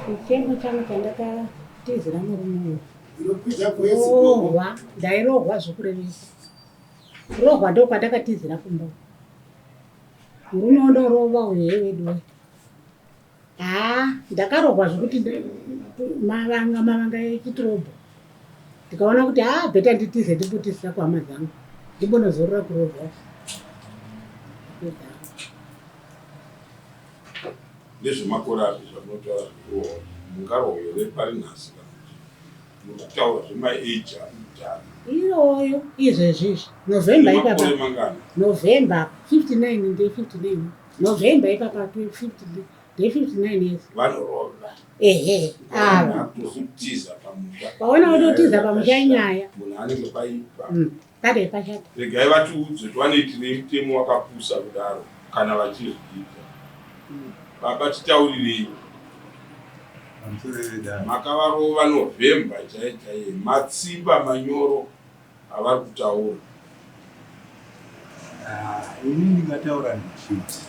Chichemo changu chandakatizira murume uyu rohwa, ndairohwa zvokurevesa. Kurohwa ndokwandakatizira kumba. Murume wondorova uyu heweduwe. Haa ndakarohwa zvekuti mavanga mavanga echitirobho ndikaona kuti haa bheta nditize ndimbotizira kuhama dzangu ndimbonozorora kurohwa. Ndezvemakore api zvamunotaura zvekurohwa? Mungarohwe here pari nhasi kana kuti muri kutaura zvemaage akudhara? Iyoyo izvezvi izvi November ipapa. Makore mangani? November 59 ndi 59 November ipapa 50 ndi 59 years. Vanorova. Ehe. Ava. Kutiza pamusha. Vaona vototiza pamusha inyaya. Munhu anenge paipa. Pade pashata. Regai vatiudze kuti vanoitirei mutemo wakapusa kudaro kana vachizviita. Baba titaurirei. Makavarova November chaiye chaiye. Matsimba manyoro avari kutaura. Ah, ini ndingataura ndichiti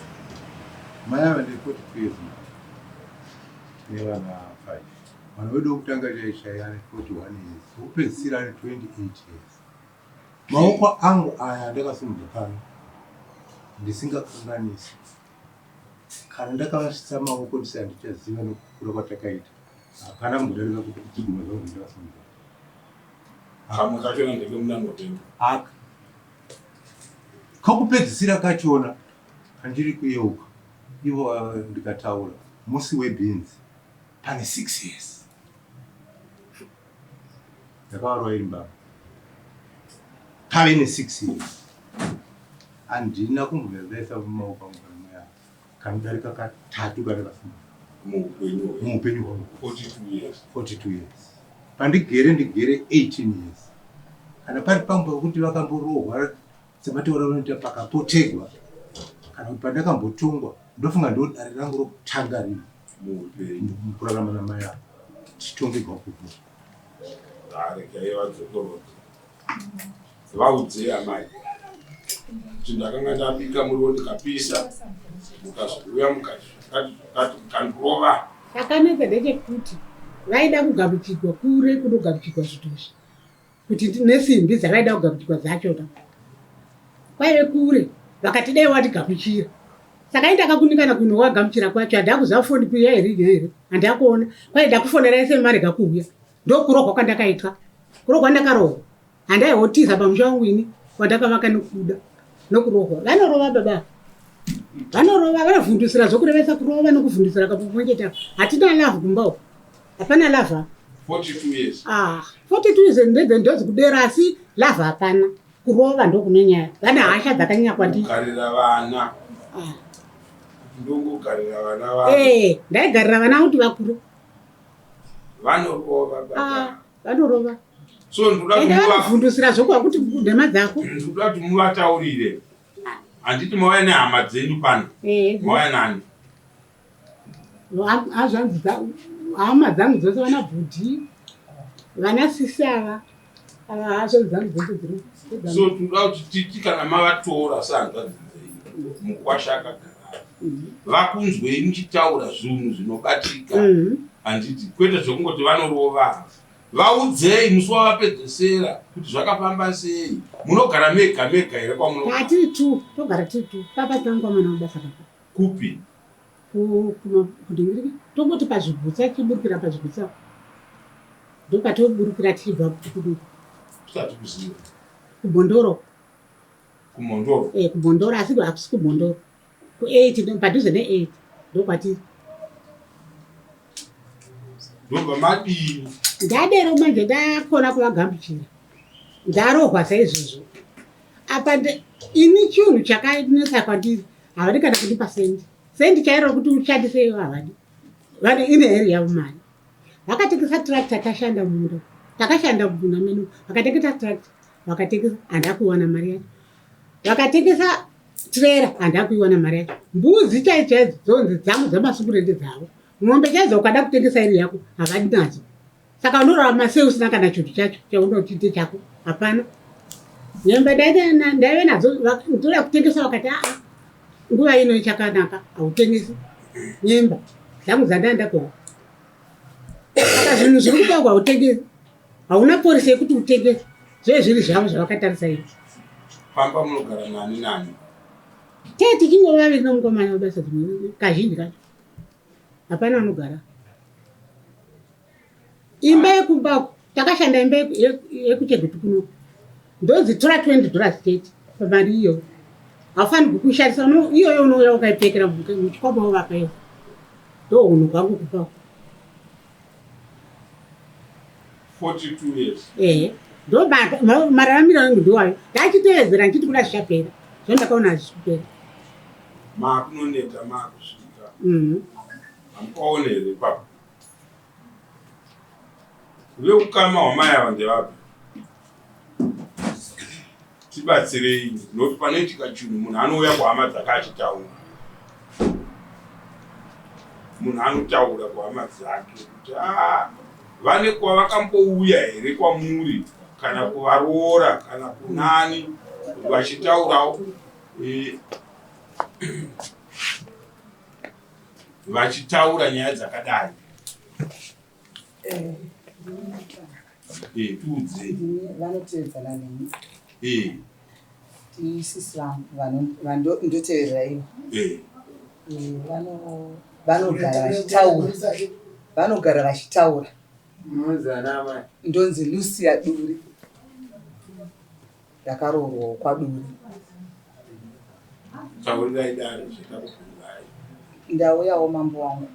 mai ava ndine 42 years now tine vana 5 mwana wedu wekutanga chaiye chaiye ane 41 years wekupedzisira ane 28 years maoko angu aya andakasimudza pano ndisingakanganisi kana ndakavasvitsa maoko ndisi handichaziva nokukura kwatakaita hapana kumbodarika kudziguma zvangu zvandakasimudza Kamwe kachona ndeke muna November. Aka kakupedzisira kachona kandiri kuyeuka ivo ndikataura musi webhinzi pane 6 years ndakavarova iri mbama pave ne 6 years handina kumbobvira ndaisa mumaoko angu kana mweya kanodarika katatu kana kasina muupenyu hwangu 42 years 42 years pandigere ndigere 18 years kana pari pamwe pekuti vakamborohwa semataura vanoita pakapotegwa kana kuti pandakambotongwa ndofunga ndo dare rangu rokutanga rino mukurarama namai avo tichitongegwa kupo regai vadzokorodze Vaudzei amai kuti ndakanga ndabika muriwo ndikapisa mukazouya mukati zvakati zvakati mukandirova. Chakanetsa ndechekuti vaida kugamuchigwa kure kunogamuchigwa zvidhozvi kuti nesimbi dzavaida kugamuchigwa dzachona kwaive kure vakati dai watigamuchira saka ini ndakakunikana kuno wagamuchira kwacho handina kuziva foni kuya here here handina kuona kwai ndakufonera ese marega kuuya ndokurohwa kwandakaitwa kurohwa ndakarohwa handaihotiza pamusha wangu ini wandakavaka nokuda nokurohwa vanorova baba vanorova vanovhundusira zvokurevesa kurova nokuvhundusira kapomwechete hatina love kumba uko hapana love apa 42 years ah 42 years ndedze ndozi kudera asi love hapana kurova ndokune nyaya vane hasha dzakanyanya kwandiri kugarira vana ah. ndongogarira vana vavo eh ndaigarira vana kuti vakure Vanorova baba. Ah, vanorova. So ndoda Ende vanovhundusira zvokuva kuti nhema dzako. Ndoda kuti muvataurire. Handiti mauya nehama dzenyu pano. Eh. Mauya nani? Hazvanzi hama dzangu dzose vana bhudhi vana sisi ava ava hazvanzi dzangu dzose dziri. So tinoda kuti titi kana mavatora sehanzvadzi dzenyu mukwasha akagara vakunzwei muchitaura zvinhu zvinobatika handiti kwete zvekungoti vanorova vaudzei musi wavapedzesera kuti zvakafamba sei munogara mega mega here kwamunogara tiri two togara tiri two papa tangu kwamwana webasa papa kupi kudingiriki tongoti pazvigutsa tichiburukira pazvigutsa ndopatoburukira tichibva kudu tisati kuziva kubhondoro kumhondoro eh kumhondoro asi hakusi kumhondoro ku 8 padhuze ne 8 ndokwatiri ndobva madii ndadero manje ndakona kuvagamuchira ndarohwa saizvozvo apa ini chinhu chakanetsa kwandiri havadi kana kundipa sendi sendi chairo rokuti ushandise ivo havadi vane ine heri yavo mari vakatengesa tractor tashanda mumunda takashanda mumunda menu vakatengesa tractor vakatengesa handina kuiwana mari yacho vakatengesa trera handina kuiwana mari yacho mbudzi chaidzo chaidzo dzonzi dzangu dzamasukurende dzavo mombe chaidzo ukada kutengesa iri yako havadi nadzo saka unorarama sei usina kana chinhu chacho chaunochiite chako hapana nyembe ndaive nadzo ndoda kutengesa vakati aa nguva ino ichakanaka hautengesi nyemba dzangu dzandanda kuwa. Saka zvinhu zviri kuda kwautengesa, hauna porisi yekuti utengese, zvee zviri zvavo zvavakatarisa izvi. Pamba munogara nani nani? Tee tichingova vaviri nomukomana webasa dzimwe kazhinji kacho hapana anogara. Imba yekumba uku takashanda imba yekuchegutu kuno ndonzi tora 20 dollars chete pamari iyo haufanirwi kuishandisa iyoyo unouya ukaipfekera muchikwama wovapa iyo ndohunhu hwangu kumba uku. 42 years. Ehe ndo mararamiro angu ndiwayo ndachitevedzera ndichiti kuda zvichapera zvandakaona hazvisi kupera. Maakunoneta maakusvika. Hamupaone here ipapo? Veukama hwamai ava ndevapi? Tibatsirei nokuti panoitika chinhu munhu anouya kuhama dzake achitaura. Munhu anotaura kuhama dzake kuti ah, vane kwavakambouya here kwamuri kana kuvaroora kana kunani vachitaurawo eh, vachitaura nyaya dzakadai. Eh, eh, tiudzei. Vanoteedzana neni. Eh. Sisi vangu ndoteverera ivo. Eh. Vanogara vachitaura. Vanogara vachitaura. Ndonzi Lucia Duri. Ndakaroorwawo kwaDuri. Taurirai dare zvatakubvunzai. Ndauyawo mambo wangu.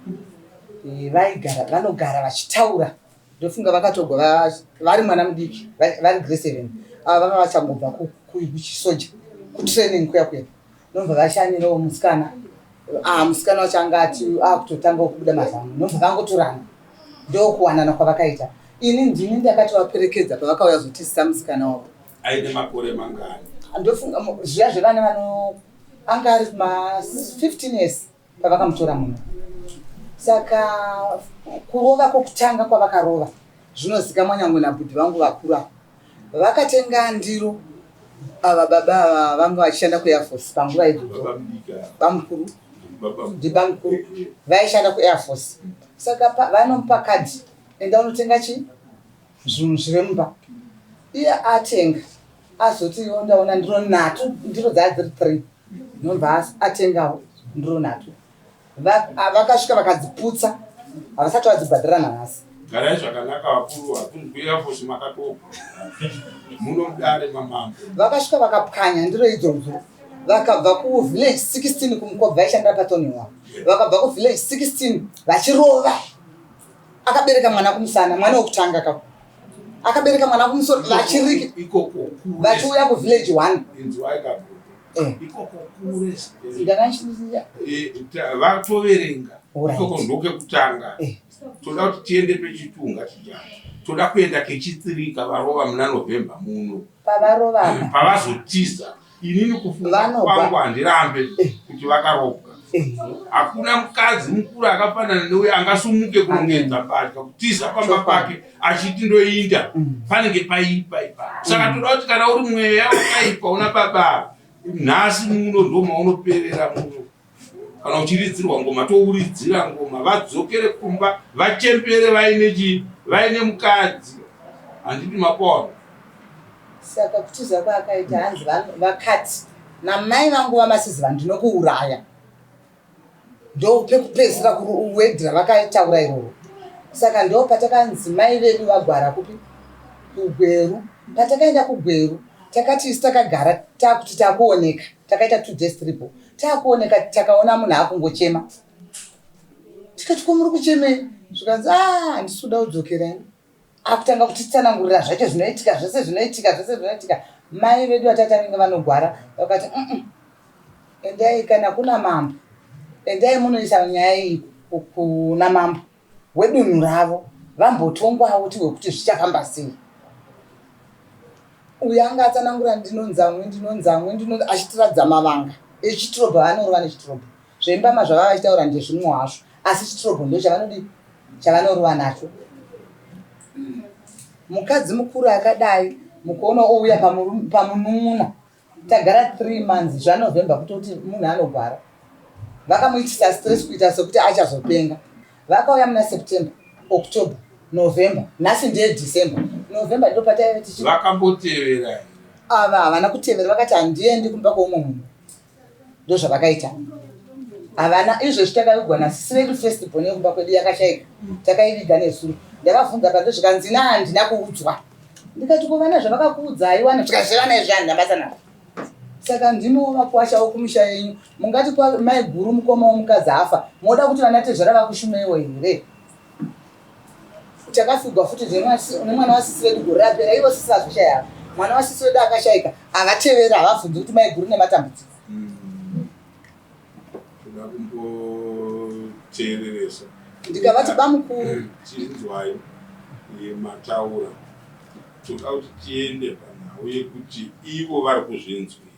Eh, vaigara vanogara vachitaura ndofunga vakatogwa vari mwana mudiki vari grade seven ava vanga vachangobva kuchisoja kutraining kuya kuya nobva vashanyirawo musikana ah, musikana wacho anga ati akutotanga kubuda mazamu nobva vangotorana ndokuwanana kwavakaita ini ndini ndakatovaperekedza pavakauya zotizisa musikana wavo aine makore mangani ndofunga zviya zvevana vano anga ari ma 15 years pavakamutora muno saka kurova kwokutanga kwavakarova zvinozikamwa nyangwe nabhudhi vangu vakuru ava vakatenga ndiro ava baba ava vanga vachishanda kuairforce panguva idzodzo bamukuru ndibamukuru vaishanda kuairforce saka vanomupa kadhi enda unotenga chii zvinhu zviri mumba iye atenga azoti iwo ndaona ndiro nhatu ndiro dzaa dziri three ndinobva atengawo ndiro nhatu vakasvika vakadziputsa havasati vadzibhadhara nanhasi. Garai zvakanaka vakuru hakunzi kuairforce makatobva muno mudare mamambo. Vakasvika vakapwanya ndiro idzodzo vakabva kuvillage 16 kumukobva vaishandira pathornhill vakabva kuvillage 16 vachirova akabereka mwana kumusana mwana wekutanga kako akabereka mwana kumusoro vachiriki vachiuya kuvillage one eh. eh, vatoverenga ikoko ndokekutanga eh. toda kuti tiende pechitunga tija toda kuenda kechitsirika varova muna november muno pavarova pavazotiza Inini kufunga kwangu handirambe eh. kuti vakarobwa. Eh. Hakuna mukadzi mukuru akafanana neuyo angasumuke kurongedza mbatya kutiza pamba pake achiti ndoinda mm. panenge paipa ipa. Saka mm. toda kuti kana uri mweya wakaipa una baba nhasi muno ndomaunoperera muno kana uchiridzirwa ngoma touridzira ngoma vadzokere kumba vachembere vaine chii vaine mukadzi handiti mapona saka kutiza kwaakaita hanzi vakati namai vangu vamasizi vandinokuuraya ndopekupedzisira kuwedhi ravakataura iroro saka ndo patakanzi mai vedu vagwara kupi kugweru patakaenda kugweru takati isu takagara takuti takuoneka takaita two days triple takuoneka takaona munhu akungochema tikati ko muri kuchemei zvikanzi a ah, handisi kuda kudzokera ini akutanga kutitsanangurira zvacho zvinoitika zvese zvinoitika zvese zvinoitika mai vedu vatati anenge vanogwara vakati mm endai kana kuna mambo endai munoisa nyaya iyi kuna mambo wedunhu ravo vambotongwawo tihwe kuti zvichafamba sei uyo anga atsanangura ndinonzamwe ndinonzamwe ndino achitiradza mavanga echitirobho vanorova nechitirobho zvembama zvavava vachitaura ndezvimwe hazvo asi chitirobho ndo chavanodii chavanorova nacho mukadzi mukuru akadai mukuona ouya pamunun'una Tagara 3 months zvaNovember kutoti munhu anogwara. Vakamuitisa stress kuita sekuti achazopenga. Vakauya muna September, October. November nhasi ndiye December. November ndipo pataive tichi Vakambotevera here? Ava havana kutevera vakati handiendi kumba kweumwe munhu. Ndozvavakaita. Havana izvezvi takavigwa nasisi vedu first born yekumba kwedu yakashaika. Takaiviga nezuro. Ndakavhunza panze zvikanzi na handina kuudzwa. Ndikati ko vana zvavakakuudza haiwana zvikanzi zvevana izvi handina basa nazvo. Saka ndimiwo vakwasha wokumisha yenyu mungati kwa maiguru mukoma womukadzi afa moda kuti vana tezvara vakushumeiwo here? Takafigwa futi nemwana wasisi vedu gore rapera ivo sisi vazoshaya ava mwana wasisi wedu akashaika havateveri havabvunzi kuti maiguru nematambudziko. Toda kumboteereresa. Ndikavati bamukuru. Chinzwai mataura. Toda kuti tiende panhau yekuti ivo vari kuzvinzwira.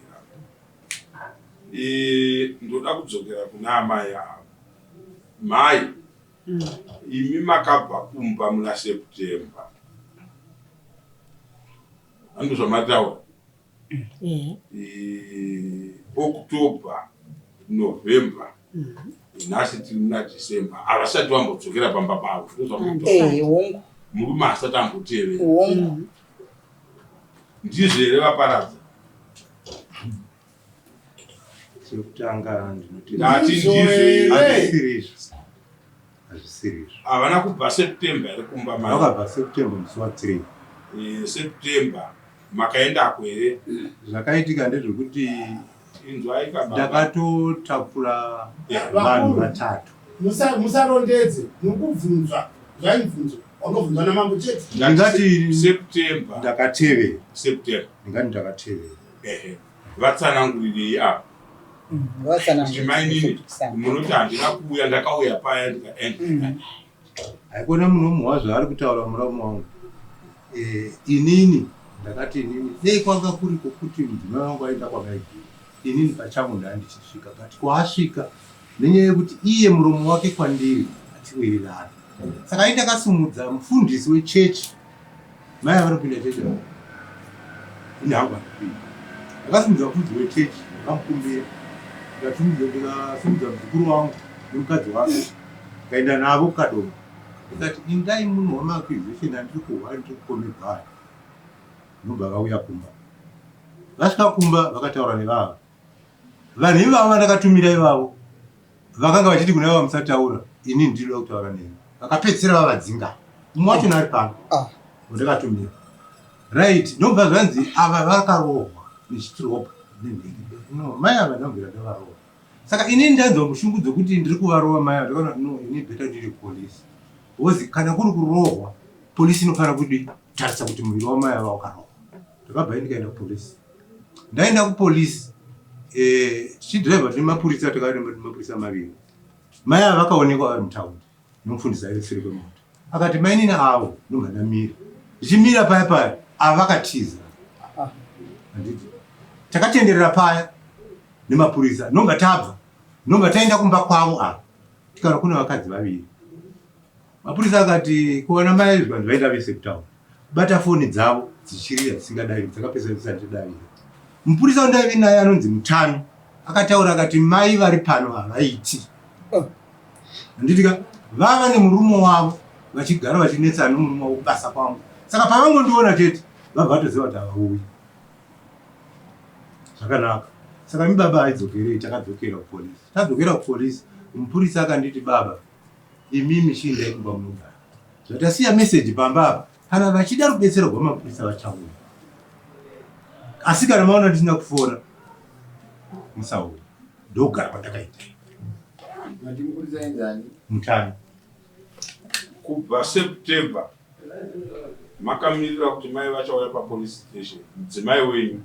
E, ndoda kudzokera kuna amai avo. Mhai, imi makabva kumba muna September. Handizvo zvamataura? E, October, November. Nhasi tiri muna December. Havasati vambodzokera pamba pavo. Ndozvamataura. Eh, hongu. Murume haasati ambotevera. Hongu. Ndizvo here vaparadza? Chekutanga ndinoti Ndati ndizvo here? Hazvisiri izvo. Hazvisiri izvo. Havana kubva September here kumba mai? Vakabva September musi wa 3. Eh, September makaendako here? Zvakaitika ndezvekuti Inzwai ka baba. Ndakatotakura Yeah. vanhu vatatu. Musarondedze, muri kubvunzwa zvayi mubvunzo waunobvunzwa namambo chete. Ndingati September. Ndakatevera. September. Ndingati ndakatevera. Ehe. Vatsanangurirei apa. Kuti mainini munoti handina kuuya ndakauya paya ndikaenda. Haikona munomuhwa zvaari kutaura muramu wangu. Eh, inini ndakati inini dei kwanga kuri kwokuti mudzimai wangu aenda kwamaiguru inini pachangu ndaa ndichisvika but kwaasvika nenyaya yekuti iye muromo wake kwandiri atiwirirana saka ini ndakasimudza mufundisi wechechi mai avanopinda chechi ava ini hangu handipinda ndakasimudza mufundisi wechechi ndakamukumbira ndikasimudza muzukuru wangu nemukadzi wake ndikaenda navo kukadoma ndikati indai munhu wamaacquisition andiri kuhwa ndiri kukomegwa aya ndobva vauya kumba vasvika kumba vakataura nevavo vanhu ivavo vandakatumira ivavo vakanga vachiti kuna ivavo musataura ini ndinoda kutaura nemi vakapedzisira vavadzinga umwe wacho ari pano ah. wandakatumira right ndobva zvanzi ava vakarohwa nechitirobha nenhenge no mai ava ndambira ndavarohwa Saka inini ndanzwa mushungu dzekuti ndiri kuvarova mai ava ndakaona no ini better ndiri kupolice because kana kuri kurohwa polisi inofanira kudi tarisa kuti muviri wamai ava wakarohwa. Ndakabva ini ndikaenda kupolice. Ndaenda kupolice eh, tichidriver tine mapurisa takaenda mapurisa maviri. Mai ava vakaonekwa vari mutaundi nomufundisi aive seri kwemota akati mainini avo ndobva ndamira ndichimira paya paya ava vakatiza handiti takatenderera paya nemapurisa ndobva tabva ndobva taenda kumba kwavo ava tikaona kune vakadzi vaviri mapurisa akati kuona mai zvikanzi vaenda vese kutaura bata foni dzavo dzichirira dzisingadaviri dzakapesa dzisatidavira mupurisa wandaive naye anonzi mutami akataura akati mai vari pano havaiti oh. Handiti ka vava nemurume wavo vachigara vachinetsana nemurume wavo kubasa kwangu. Saka pavangondiona chete vabva vatoziva kuti havauyi. Zvakanaka. Saka imi baba haidzokerei takadzokera kupolisi. Tadzokera kupolisi mupurisa akanditi baba imimi chiindai kumba munogara. Zvatasiya message pamba apa kana vachida rubetsero rwamapurisa vachauya. Asi kana maona ndisina kufona musauya. Ndokugara kwandakaita. Mutano. Kubva September makamirira kuti mai vachauya papolice station mudzimai wenyu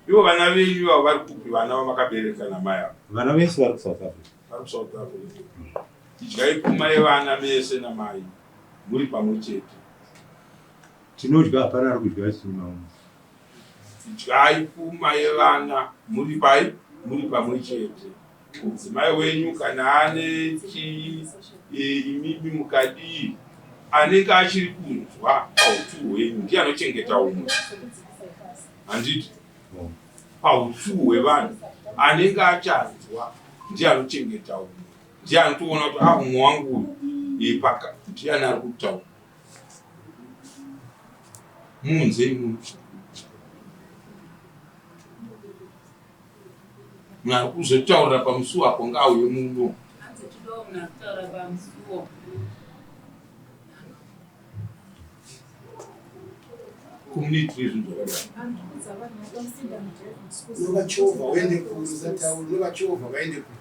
ivo vana venyu ivavo vari kupi vana vamakabereka namai avo vana vese vari kusouth africa vari kusouth africa idyai pfuma yevana mese namai muri pamwe chete tinodya hapana ari kudya chimwe Idyai pfuma yevana muri pai muri pamwe chete. Mudzimai wenyu kana ane chii e, imimi mukadii anenge achiri kunzwa pautu hwenyu ndiye anochengeta umwe handiti pautu hwevanhu anenge achanzwa ndiye anochengeta umwe ndiye anotoona kuti ah umwe wangu uyu e, paka ndiani ari kutaura. Muunzei muno. Munhu ari kuzotaurira pamusuwo apo ngaauye muno. Community zvinhu zvakadaro. Unobachovha uende kure usataura unobachovha vaende kure.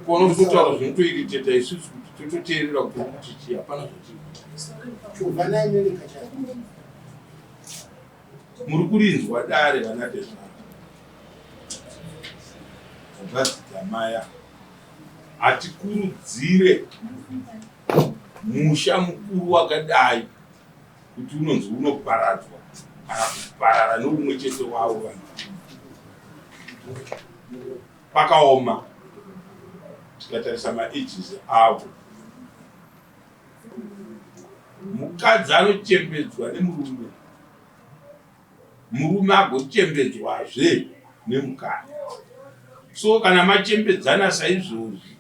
Kuona kuti kutaura zvinotoiriteta isusu kuti tototeerera kuti kuti chii hapana zvatiri. Chovhanai nereka chako. Muri kurinzwa dare vana tezvara. Hanzvadzi dzamaya hatikurudzire musha mukuru wakadai kuti unonzi unoparadzwa kana kuparara noumwe chete wavo vanhu pakaoma tikatarisa maages avo mukadzi anochembedzwa nemurume murume agochembedzwazve nemukadzi so kana machembedzana saizvozvi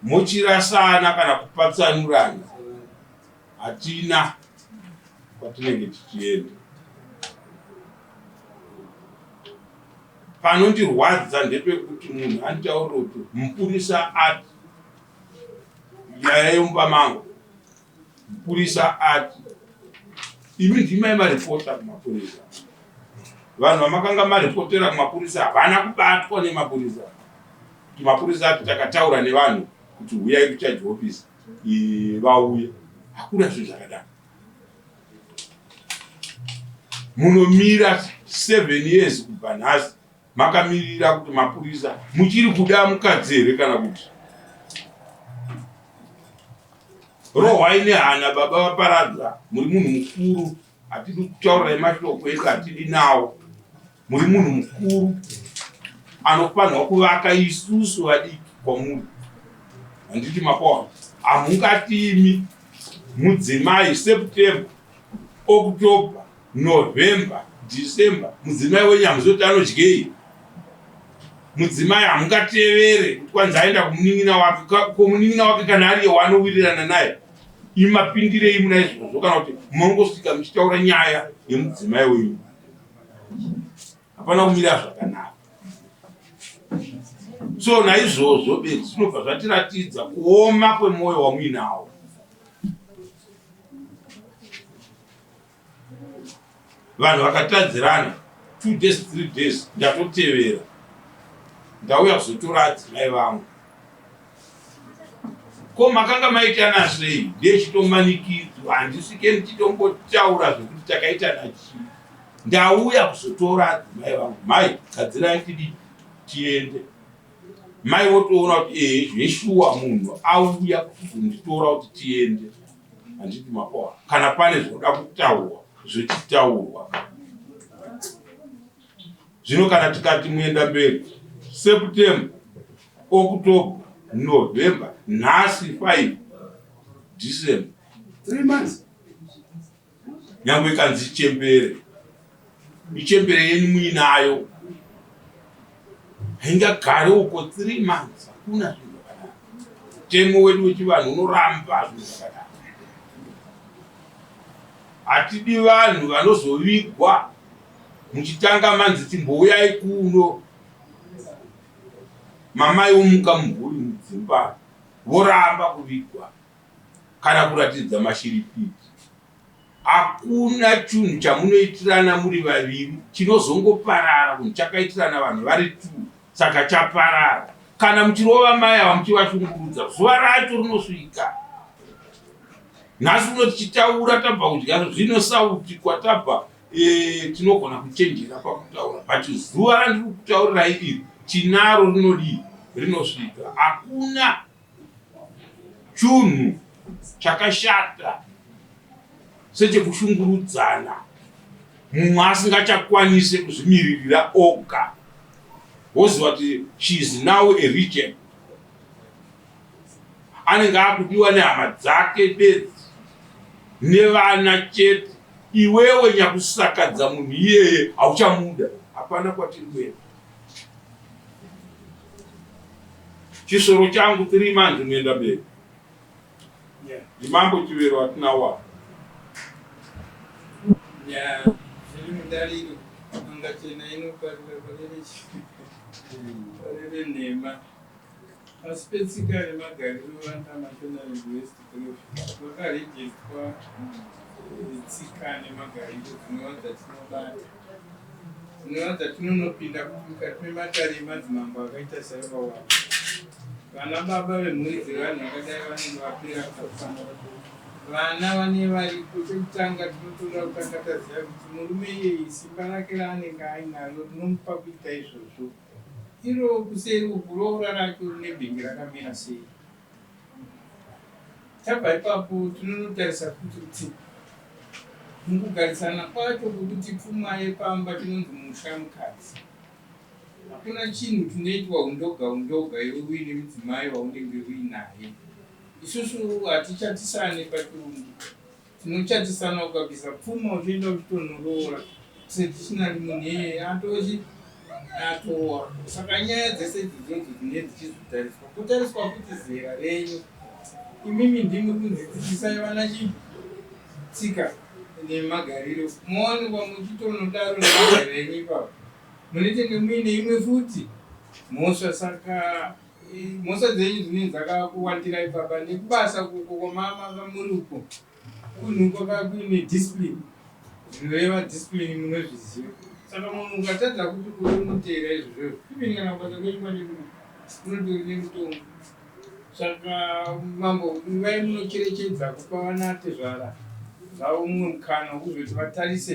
mochirasana kana kupatsanurana hatina kwatinenge tichienda panondirwadza ndepekuti munhu anditaurira kuti mupurisa ati nyaya yemumba mangu mupurisa ati imi ndimai maripota kumapurisa vanhu vamakanga maripotera kumapurisa havana kubatwa nemapurisa kuti mapurisa ati takataura nevanhu kuti huyai kucharge office vauye hakuna zvinhu zvakadaro munomira 7 years kubva nhasi makamirira kuti mapurisa muchiri kuda mukadzi here kana kuti rohwai nehana baba vaparadza muri munhu mukuru hatidi kutaurirai mashoko edu hatidi nawo muri munhu mukuru anofanirwa kuvaka isusu vadiki kwamuri handiti mapaona hamungatimi mudzimai september october november december mudzimai wenyu hamuzoti anodyei mudzimai hamungatevere kuti kwanzi aenda kumunin'ina wake ko munin'ina wake kana ariye waanowirirana naye imapindirei muna izvozvo kana kuti munongosvika muchitaura nyaya yemudzimai wenyu hapana kumira zvakanaka so naizvozvo bedzi zvinobva zvatiratidza kuoma kwemwoyo wamuinawo vanhu vakatadzirana two days three days ndatotevera ndauya kuzotora adzimai vangu ko makanga maitana sei ndechitomanikidzwa handisvike ndichitombotaura zvekuti takaitana chii ndauya kuzotora adzimai vangu mai gadzirai tidii tiende mai votoona kuti ehe zveshuwa munhu auya kunditora kuti tiende handiti makoa kana pane zvinoda kutaurwa zvochitaurwa zvino kana tikati muenda mberi september october november nhasi 5 december 3 months nyangwe ikanzi chembere ichembere yenyu muinayo haingagare uko 3 months hakuna zvinhu zvakadaro mutemo wedu wechivanhu unoramba zvinhu zvakadaro hatidi vanhu vanozovigwa muchitanga manzi timbouyai kuno mamai vomuka mumhuri mudzimba voramba kuvigwa kana kuratidza mashiripiti. Hakuna chinhu chamunoitirana muri vaviri chinozongoparara kunhu chakaitirana vanhu vari two saka chaparara. Kana muchirova mai ava muchivashungurudza zuva racho rinosvika. Nhasi uno tichitaura tabva kudya zvino sauti kwatabva e, tinogona kuchenjera pakutaura but zuva randiri kutaurirai iri tinaro rinodii rinosvika. Hakuna Chunhu chakashata sechekushungurudzana mumwe asingachakwanise kuzvimiririra oga woziva kuti she is now a reject anenge akudiwa nehama dzake bedzi nevana chete iwewe nyakusakadza munhu iyeye hauchamuda hapana kwatiri kuenda Chisoro changu 3 months unoenda mberi. Ndimambo Chivero hatina wa. Ya, zviri mudariro, n'anga chena inoparira parere nhema. Pasi petsika nemagariro vana Mashonaland West Province vakarejestwa eh, tsika nemagariro dzinova dzatinobata dzinova dzatinonopinda mukati mematare emadzimambo akaita saiwawa. Vana baba vemhuri dzevanhu vakadai vanenge vapera kufa. Vana vane variko chekutanga tinotoda kutanga taziva kuti murume iyeyi simba rake raanenge ainaro rinomupa kuita izvozvo. Iro kuseri uku roora racho rine bhingi rakamira sei? Tabva ipapo tinonotarisa futi kuti mukugarisana kwacho kwekuti pfuma yepamba chinonzi musha mukadzi. Hakuna chinhu chinoitwa undoga undoga iwe uine mudzimai waunenge uinaye. Isusu hatichatisane pachirungu. Tinochatisana ukabvisa pfuma uchienda uchitonoroora traditionally munhu iyeye atochi atowa. Saka nyaya dzese idzodzo dzinenge dzichizotariswa. Kwotariswa futi zera renyu. Imimi ndimi kunzi dzidzisai vana chii? Tsika nemagariro. Mowanikwa muchitonodaro nemagariro enyu ipapo. Munetenge muine imwe futi mhosva saka Mhosva dzenyu dzinenge dzakakuwandirai baba nekubasa kuko kwamama muri uko kunhu kwaka kuine discipline zvinoreva discipline munozviziva saka munhu ukatadza kuti kuve unoteera izvozvo even kana kubasa kwenyu kwacho kunotori nemutongo saka mambo ivai munocherechedza kupa vana tezvara zvavo mumwe mukana wekuzoti vatarise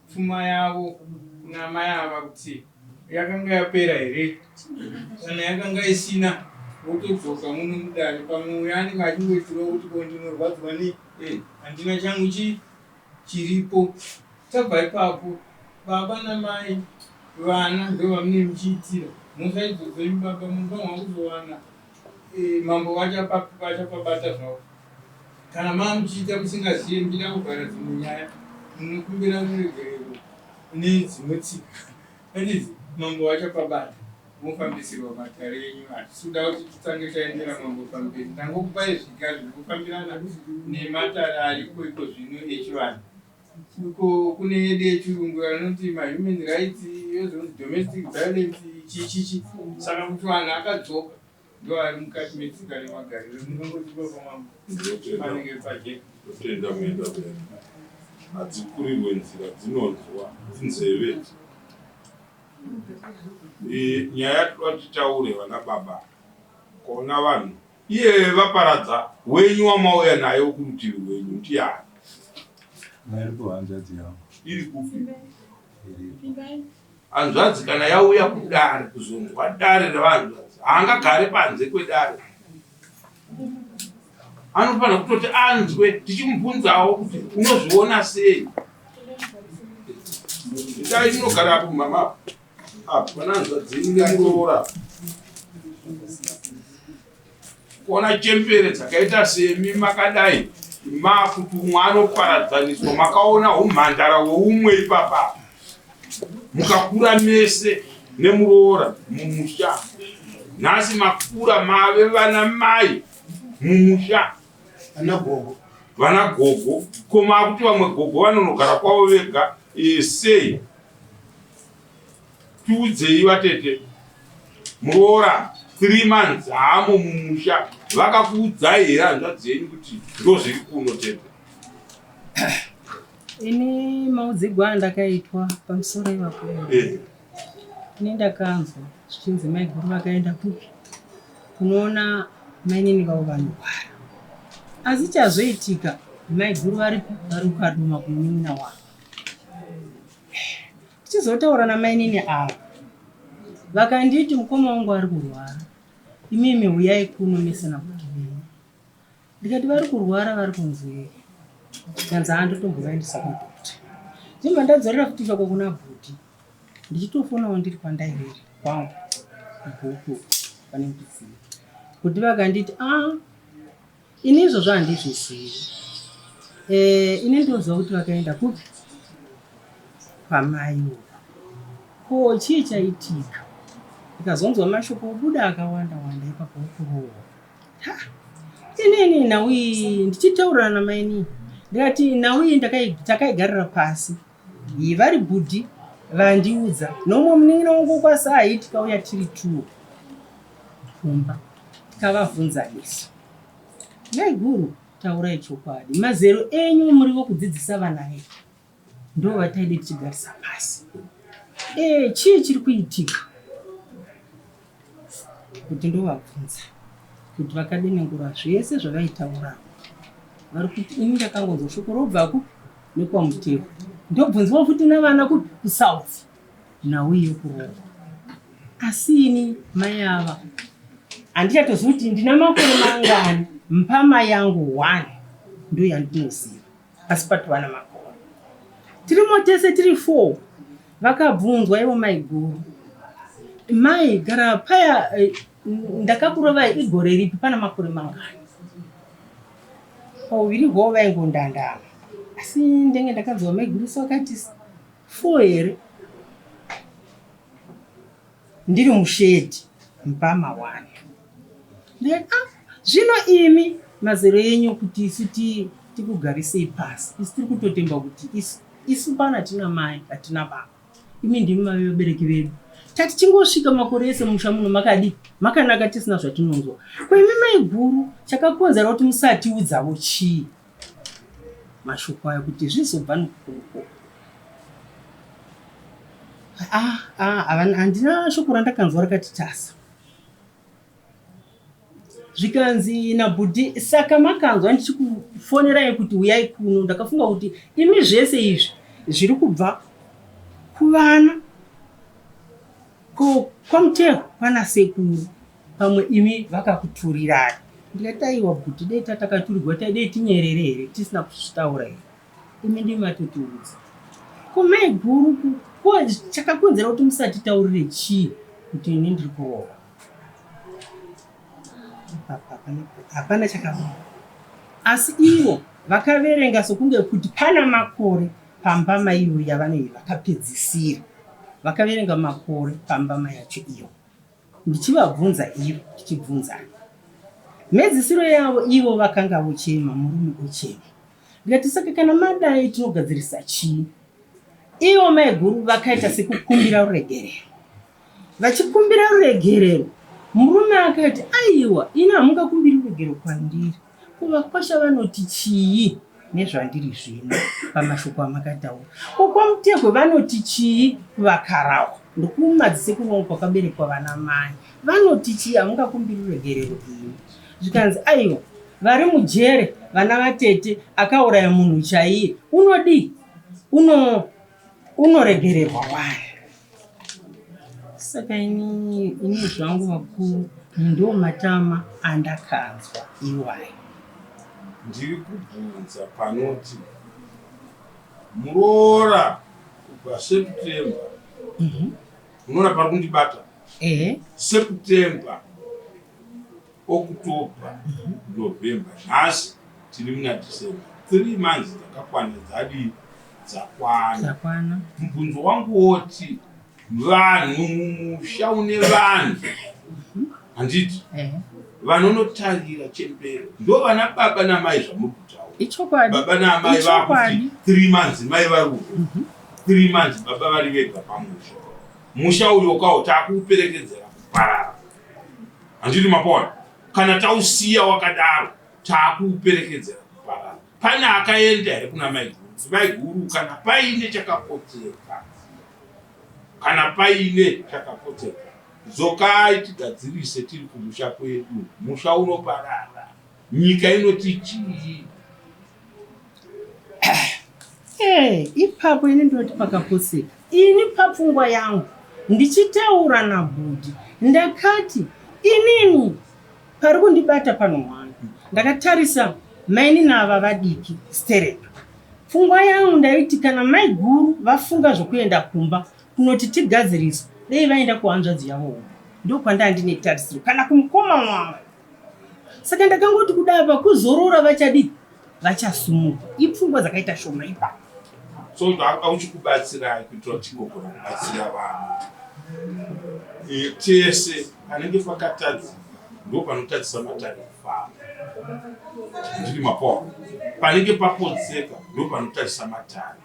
pfuma yavo kuna amai ava kuti yakanga yapera here kana yakanga isina votodzoka muno mudare pamwe uyo anenge achingoitirawo kuti ko ndinorwadzwa nei eh, handina changu chi chiripo tabva ipapo baba namai vana ndo vamune muchiitira mhosva idzodzo imi baba munofanirwa kuzowana eh, mambo vachapabata zvavo Kana mamuchiita musingazive muchida kuvhara dzimwe nyaya munokumbira ruregerero nedzimwe tsika handiti mambo vachapabata mofambisirwa matare enyu hatisi kuda kuti titange taendera mambo pamberi ndangokupai zviga zvinofambirana nematare ariko iko zvino echivanhu uko kune yedu yechirungu anoti mahuman rights yozonzi domestic violence chichichi saka kuti vanhu akadzoka Ndoari mukati metsika nemagariro munongotipa pamambo panenge pajeka. Totenda muenda mberi. Hadzikurirwe nzira dzinonzwa nzeve. E, nyaya yatoda titaure vana baba kona vanhu iye vaparadza wenyu wamauya naye kurutivi rwenyu ndiani? Varipo hanzvadzi yangu. Iri kupi? Hanzvadzi kana yauya kudare kuzonzwa dare revanzvadzi haangagare panze kwedare, anofanira kutoti anzwe tichimubvunzawo kuti unozviona sei. Dai munogara apo mama apo pana hanzvadzi yenyu nemuroora Kuona chembere dzakaita semi makadai makuti umwe anoparadzaniswa makaona humhandara hweumwe ipapa mukakura mese nemuroora mumusha nhasi makura mave vana mai mumusha vana gogo vana gogo ko makuti vamwe gogo vanonogara kwavo vega e, sei Tiudzei vatete muroora 3 months haamo mumusha vakakuudzai here hanzvadzi yenyu kuti ndozviri kuno tete? Ini maudzigwa andakaitwa pamusoro ipapo eh. Ini ndakanzwa zvichinzi maiguru vakaenda kupi kunoona mainini vavo vanorwara asi chazoitika maiguru varipi vari kukadoma kumunin'ina wavo Tichizotaura namainini ava vakanditi mukoma wangu ari kurwara imimi huyai kuno mese nabhuti venyu. Ndikati vari kurwara vari kunzwei? Zvikanzi haa ndotombovaendesa kwadoctor. Ndobva ndadzorera futi shoko kuna bhuti ndichitofonawo ndiri kwandaiveri kwangu kubhuku pane mbidzii. Bhuti vakanditi ah Ini izvozvo handizvizivi. Eh, ini ndinoziva kuti vakaenda kupi? Kwamai uko. Ko chii chaitika? Ndikazonzwa mashoko obuda akawanda wanda ipapo okurohwa. Ha! Inini nhau iyi ndichitaurirana namainini. Ndikati nhau iyi takaigarira pasi. Iyi vari bhudhi vandiudza nomumwe munin'ina wangu kwaSahi tikauya tiri two kumba tikavavhunzanisa. Maiguru taurai chokwadi mazero enyu muri vokudzidzisa vana here? Ndovataide tichigarisa pasi. Eh, chii chiri kuitika? Kuti ndovabvunza kuti vakadenengura zvese zvavaitaura. Vari kuti ini ndakangonzwa shoko robva kupi nekwaMutehwa. Ndobvunzwa futi navana kupi kuSouth. Nhau yekurohwa. Asi ini mai ava handichatozivi kuti ndina makore mangani mpama yangu one ndoyandinoziva. Asi patova namakore tirimo tese tiri four vakabvunzwa ivo maiguru mai gara paya eh, ndakakurovai igore ripi pana makore mangani pauviri hwavo vaingondandama asi ndenge ndakanzwa maiguru so vakati four here ndiri mushedhi mpama wani ndikati ah zvino imi mazero enyu kuti isu tikugarisei pasi isu tiri kutotemba kuti isu isu pano hatina mai hatina baba imi ndimi mave vabereki vedu tati chingosvika makore ese musha muno makadii makanaka tisina zvatinonzwa ko imi maiguru chakakonzera kuti musatiudzavo chii mashoko ayo kuti zvizobva nokukoko ah, ah, handina shoko randakanzwa rakati tasa zvikanzi nabhudhi saka makanzwa ndichikufonerai kuti uyai kuno ndakafunga kuti imi zvese izvi zviri kubva kuvana Ko kwaMutehwa kwana sekuru pamwe imi vakakuturirai. Ndikati aiwa bhuti dai tatakaturirwa taidei tinyerere here tisina kuzvitaura here imi ndimi matotiudza. Ko maiguru ko chakakonzera kuti musatitaurire chii kuti ini ndiri kurohwa. Hapana chakabuda asi ivo vakaverenga sokunge kuti pana makore pambama iyo yavanenge vakapedzisira vakaverenga makore pambama yacho iyo ndichivabvunza ivo tichibvunzana mhedzisiro yavo ivo vakanga vochema murume ochema ndikati saka kana madai tinogadzirisa chii ivo maiguru vakaita sekukumbira ruregerero vachikumbira ruregerero murume akati aiwa ini hamungakumbiri ruregerero kwandiri Ko vakwasha vanoti chii nezvandiri zvino pamashoko amakataura? Ko kwaMutehwe vanoti chii kuvaKarahwa ndokumadzisekuru vangu kwakaberekwa vana mai vanoti chii hamungakumbiri ruregerero imi? Zvikanzi aiwa vari mujere vana vatete akauraya munhu chaiye unodii uno unoregererwa wani Saka ini ini zvangu vakuru ndo matama andakanzwa iwayo. Ndiri kubvunza panoti muroora kubva September unoona pari kundibata Ehe. September October November nhasi tiri muna December 3 months dzakakwana dzadii dzakwana Dzakwana. mubvunzo wangu woti vanhu mumusha une vanhu handiti Ehe. vanonotarira chembere ndo vana baba namai zvamuri kutaura Ichokwadi. baba naamai vakuti Ichokwadi. 3 months mai vari uko 3 months baba vari vega pamusha musha uyo kawo takuuperekedzera kuparara Handiti mapaona kana tausiya wakadaro taakuuperekedzera kuparara. Pane akaenda here kuna maiguru? Kuti maiguru kana paine chakapotseka, kana paine chakapotseka dzokai tigadzirise tiri kumusha kwedu. Musha unoparara, nyika inoti chii? Eh, ipapo ini ndinoti pakapotseka. Ini papfungwa yangu ndichitaura nabhudhi ndakati inini pari kundibata pano mwana. Ndakatarisa mainini ava vadiki sterek. Pfungwa yangu ndaiti kana maiguru vafunga zvokuenda kumba kunoti tigadziriswe dei vaenda kuhanzvadzi yavo hombe. Ndokwandanga ndine tarisiro kana kumukoma wangu. Saka ndakangoti kuda apa kuzorora vachadii vachasumuka. Ipfungwa dzakaita shoma ipapo. So auchikubatsirai kuitira kuti tigogona kubatsira vamwe e, tese panenge pakatadzika ndo panotadzisa matare kufamba. Ndiri mapoa panenge papotseka ndo panotarisa matare.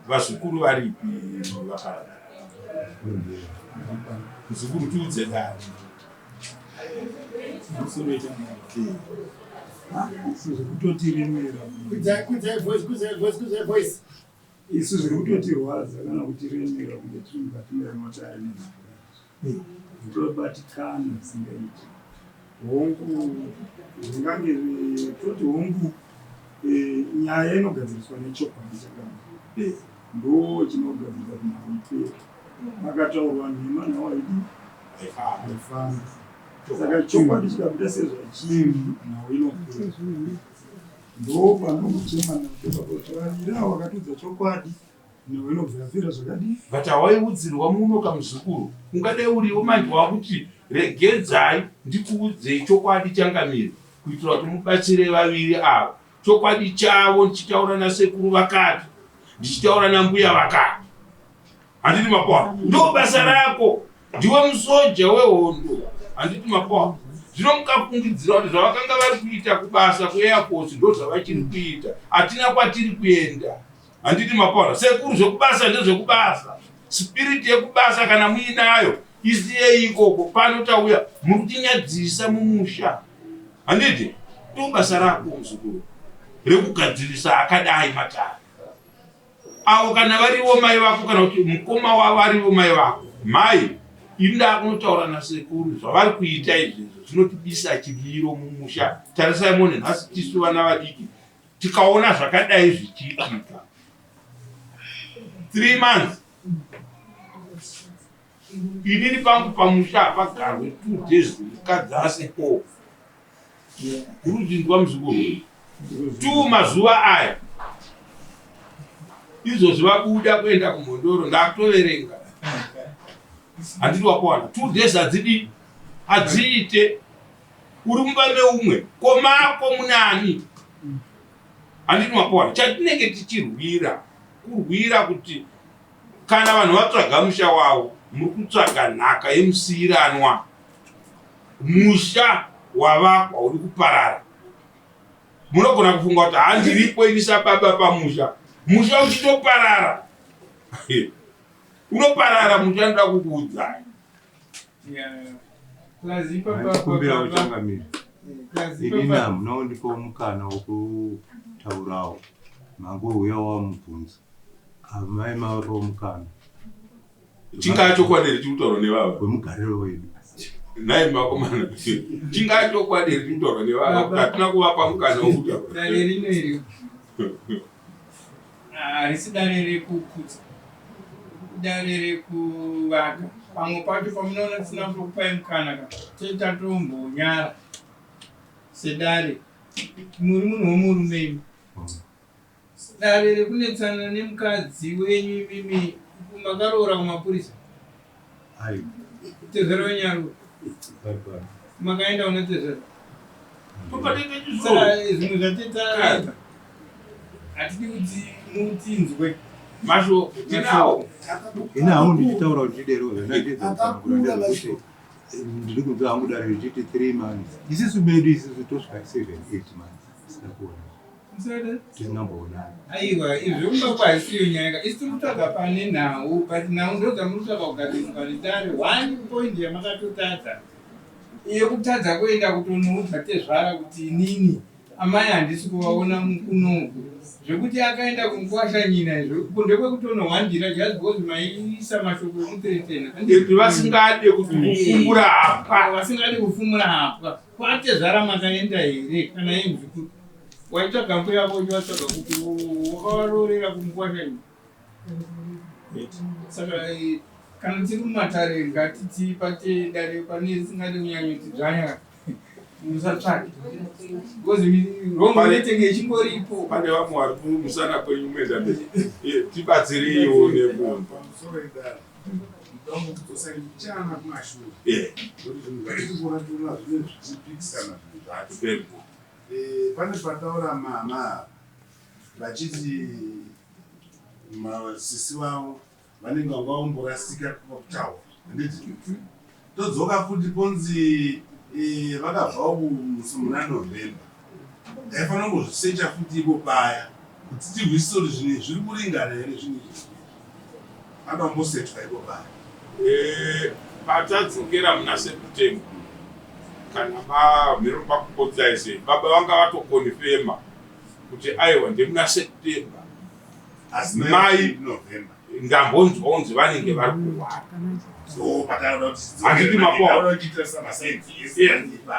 Vazukuru varipi vakarara? Muzukuru tiudze dare. Zvekutotiremera isu zviri kutotirwadza kana kutiremera kunge tiri mukati mematare nenhaka tobatikana zvisingaiti. Hongu zvingange toti hongu eh, nyaya inogadziriswa nechokwadi chakanaka eh, ndo chinogadzirisa kuti nhau ipere. Makataurwa nhema nhau haidi haifambi. Saka chokwadi chikabuda sezvachiri nhau inopera. Ndo panokuchema napo pakuti vaviri avo vakatiudza chokwadi nhau inobva yapera zvakadii. But hawaiudzirwa muno kamuzukuru ungadai uriwo manje wakuti regedzai ndikuudzei chokwadi changamire kuitira kuti mubatsire vaviri ava chokwadi chavo ndichitaura nasekuru vakati ndichitaura nambuya vakati handiti mapoa ndo basa rako ndiwe musoja wehondo handiti mapoa zvino mukafungidzira kuti zvavakanga vari kuita kubasa kuairforce ndo zvavachiri kuita hatina kwatiri kuenda handiti mapoa sekuru zvekubasa ndezvekubasa spiriti yekubasa kana muinayo isiyei ikoko pano tauya muri kutinyadzisa mumusha handiti ndo basa rako muzukuru rekugadzirisa akadai matare avo kana varivo mai vako kana kuti mukoma wavo arivo mai vako mai ini ndakunotaura nasekuru zvavari kuita izvezvo zvinotibisa chimiro mumusha tarisai mone nhasi tisu vana vadiki tikaona zvakadai zvichiitika three months inini pangu pamusha hapagarwe two days mukadzi asipo kurudzinzwa muzukuru two mazuva aya izvozvi vabuda kuenda kumhondoro ndakutoverenga handiti wakuwana two days hadzidi hadziite uri mumba meumwe ko mako munani handiti wakuwana chatinenge tichirwira kurwira kuti kana vanhu vatsvaga musha wavo muri kutsvaga nhaka yemusiiranwa musha wavakwa uri kuparara munogona kufunga kuti handiripo ini sababa pamusha musha uchitoparara unoparara musha ndoda kukuudzai Kumbira uchangamire. Inini hamuna kundipawo mukana wekutaurawo. Mangouya wamubvunza. Amai mavapawo mukana. Chingaa chokwadi here chiri kutaurwa nevava? Wemugariro wedu. Nhai vakomana, chingaa chokwadi here chiri kutaurwa nevava? Hatina kuvapa mukana wekutaura. Dare rino iri harisi dare rekukudza, dare rekuvaka. Pamwe pacho pamunoona tisina kutokupai mukana ka, totatombonyara sedare. Muri munhu womurume imi. Dare rekunetsana nemukadzi wenyu imimi makaroora kumapurisa? Aiwa. Tezvara wenyu ari makaenda kuna tezvara? Saka zvimwe zvatetaura hatidi kuti mutinzwe. Mashoko tinawo. Ini hangu ndichitaura kuti chidero zvandaiedza kutsanangura ndezvekuti ndiri kunzwa hangu dare richiti 3 months isisu medu isisu tosvika 7 8 months tisina kuona tisingamboonani. Aiwa izvi kumba kwahisiyo nyaya ka isu tiri kutsvaga pane nhau but nhau ndo dzamuri kutsvaga kugadziriswa nedare one point yamakatotadza yekutadza kuenda kutonoudza tezvara kuti inini amai handisi kuvaona kunoku zvekuti akaenda kumukwasha nyina izvo uko ndekwekutonohwandira just because maiisa mashoko ekutretena vasingade kuti kufumura hapwa vasingade kufumura hapwa kwatezvara makaenda here kana iye muzukuru Waitsvaga mbuya vako uchivatsvaga kupi wakavaroorera kumukwasha ini. Saka eh, kana tiri mumatare ngatiti pate dare pane risingade kunyanyoti dzvanya musatsvake because wrong inetenge ichingoripo. Pane vamwe vari kumusana kwenyu muenda mberi eh, tibatsireiwo nekumba. Eh. Very good. Eh, pane pataura mama ava vachiti masisi vavo vanenge vanga vamborasika pakutaura handiti todzoka futi ponzi Eh, vakabvawo kumusi muna November. Ndaifanira kungozvisecha futi ipo paya kuti tihwisise kuti zvinhu izvi zviri kuringana here zvinhu izvi. Akambosetwa ipo paya. Eh, patadzokera muna September kana mamhero pakukotsai sei baba vanga vatokonfema kuti aiwa ndemuna September Asi mai November. Ndambonzwa kunzi vanenge vari kurwara. Handiti mapoa.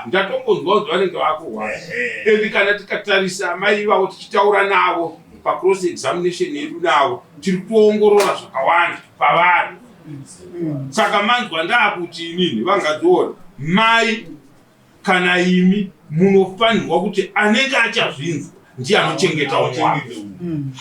Ndatombonzwa kunzi vanenge vakurwara. And kana tikatarisa amai ivavo tichitaura navo pacross examination yedu navo tiri kutoongorora zvakawanda pavari. Saka manzwa ndaakuti inini vangadziona mai Kana imi munofanirwa kuti anenge achazvinzwa ndiye anochengeta umwe wake,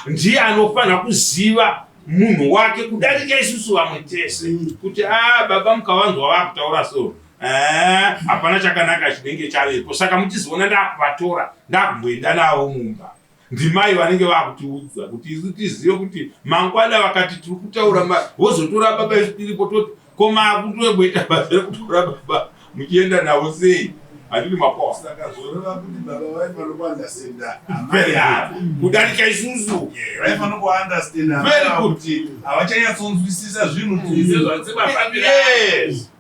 ndiye anofanira kuziva munhu wake kudarika isusu vamwe tese, kuti a ah, baba mukavanzwa vakutaura so eh, hapana chakanaka chinenge chavepo, saka muchizoona ndakuvatora ndakumboenda navo mumba. Ndimai vanenge vakutiudza kuti isu tizive kuti mangwana vakati tiri kutaura vozotora baba isu tiripo toti ko makutogoita basa rekutora baba muchienda navo sei handiti makoa saka zvoreva kuti baba vaifanira kuandastenda amai avo kudarika isusu vaifanira kuandastenda amai avo kuti havachanyatsonzwisisa zvinhu sezvamafambira yes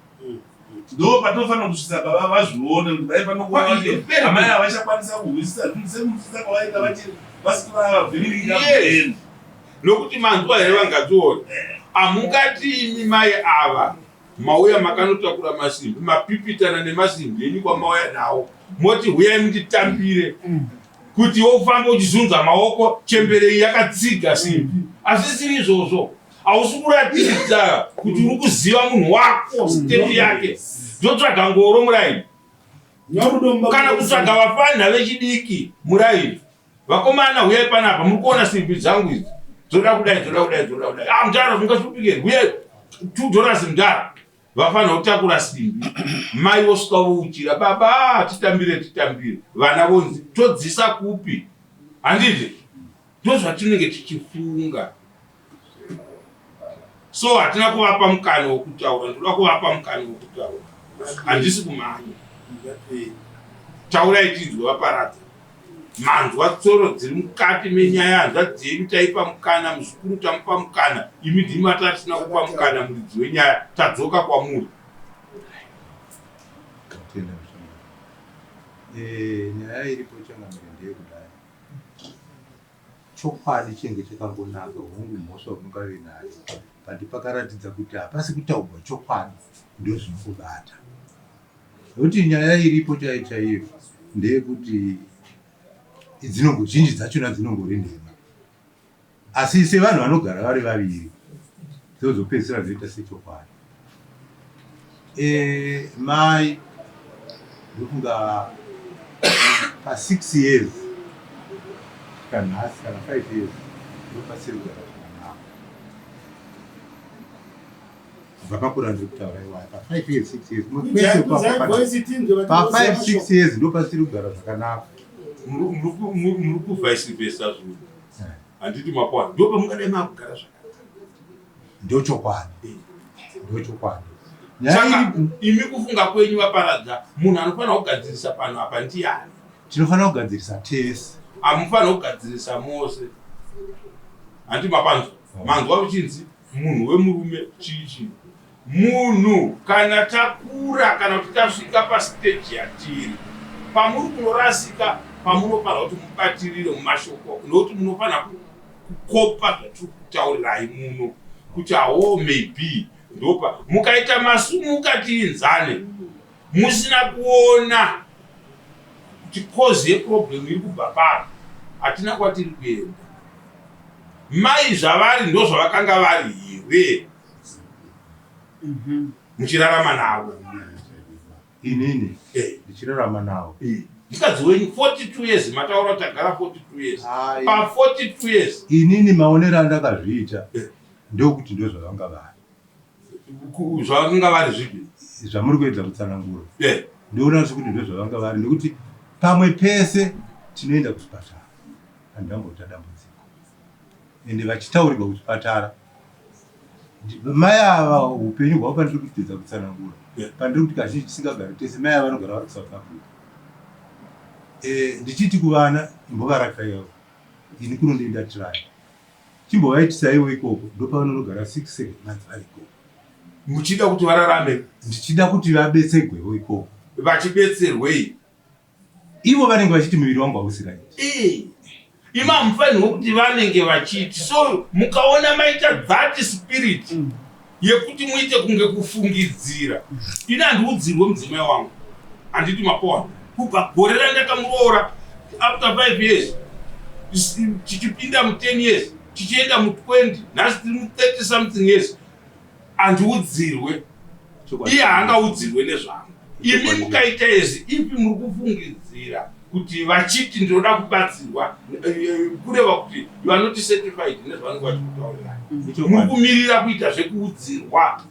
ndo patinofanira kusvitsa baba vazvione kuti vaifanira kuona kuti amai havachakwanisa kuhwisisa zvinhu sekunzwisisa kwavaita vachiri vasati vavhiringika Yes. Nokuti manzwa here vangadziona hamungati imi mai ava mauya makanotakura masimbi mapipitana nemasimbi enyu kwamauya nawo moti huyai munditambire kuti wofamba uchizunza maoko chembere iyi yakatsiga simbi hazvisiri izvozvo hausi kuratidza kuti uri kuziva munhu wako state yake ndotsvaga ngoro muraini kana kutsvaga vafanha vechidiki muraini vakomana huyai panapa muri kuona simbi dzangu idzi dzoda kudai dzoda kudai dzoda kudai ah mudhara zvingasvipike huyai two dollars mudhara vafanira kutakura simbi mai vosvika vouchira baba titambire titambire vana vonzi todzisa kupi handiti ndozvatinenge tichifunga so hatina kuvapa mukana wekutaura ndoda kuvapa mukana wekutaura handisi kumhanya taurai tinzwe vaparadza manzwa tsoro dziri mukati menyaya hanzvadzi yedu taipa mukana muzukuru tamupa mukana imi ndimi matatisina kupa mukana muridzi wenyaya tadzoka kwamuri eh, nyaya iripo changamire ndeyekudai Chokwadi chinenge chakangonaka hongu mhosva mungave nayo but pakaratidza kuti hapasi kutaurwa chokwadi ndozvinokubata nekuti nyaya iripo chaiyo chaiyo ndeyekuti dzinongo zhinji dzachona dzinongori nhema asi sevanhu vanogara vari vaviri dzozopedzisira dzoita sechokwadi E, mai ndofunga pa six years kusvika nhasi kana five years ndopasiri kugara zvakanaka kubva pakura ndiri kutaura iwaya pa five years six years kwese pa five six years ndopasiri kugara zvakanaka muri kuvice versa zvinhu handiti makwana ndopamungadai makugara zvakanaka Ndochokwadi. Ndochokwadi. Saka imi kufunga kwenyu vaparadza munhu anofanira kugadzirisa pano apa ndiyani? Tinofanira kugadzirisa tese. Hamufanira kugadzirisa mose. Hanti mapanzwa? Oh. Manzwa uchinzi munhu wemurume chii chii. Munhu kana takura kana kuti tasvika pasiteji yatiri pamuri kunorasika pamunofanira kuti mubatirire mumashoko nokuti munofanira kukopa zvatiri kutaurirai muno kuti awo maybe ndopa mukaita masumuka tiinzane musina kuona kuti cause yeproblem iri kubva papi hatina kwatiri kuenda mai zvavari ndozvavakanga vari here muchirarama navo inini eh. ndichirarama navo eh. mukadzi wenyu 42 years mataura kuti tagara 42 years pa 42 years inini maonero andakazviita eh. ndokuti ndozvavanga vari zvavanga vari zvipi zvamuri kuedza kutsanangura ndoona sekuti ndozvavanga vari nekuti pamwe pese tinoenda kuchipatara handamboita dambudziko ende vachitaurirwa kuchipatara. Mai ava upenyu hwavo pandiri kutedza kutsanangura pandiri kuti kazhinji tisingagari tese mai ava vanogara vari kuSouth Africa. Eh, ndichiti kuvana imbovarakaiwo ini kuno ndinda try chimbovaitisaiwo ikoko ndopavanonogara 6 7 months vari ikoko. Muchida kuti vararame? Ndichida kuti vabetsegwewo ikoko. Vachibetserwei? Ivo vanenge vachiti muviri wangu hausi right. Eh, imi hamufanirwe kuti vanenge vachiti so mukaona maita that spirit yekuti muite kunge kufungidzira. Ini handiudzirwe mudzimai wangu, handiti mapona kubva gore randakamuroora after 5 years tichipinda mu 10 years tichienda mu 20 nhasi tiri mu 30 something years handiudzirwe. Iye haangaudzirwe nezvangu. Imi mukaita izvi ipi muri kufungidzira kuti vachiti ndinoda kubatsirwa kureva kuti you are not certified nezvavanenge vachikutaurirai. Muri kumirira kuita zvekuudzirwa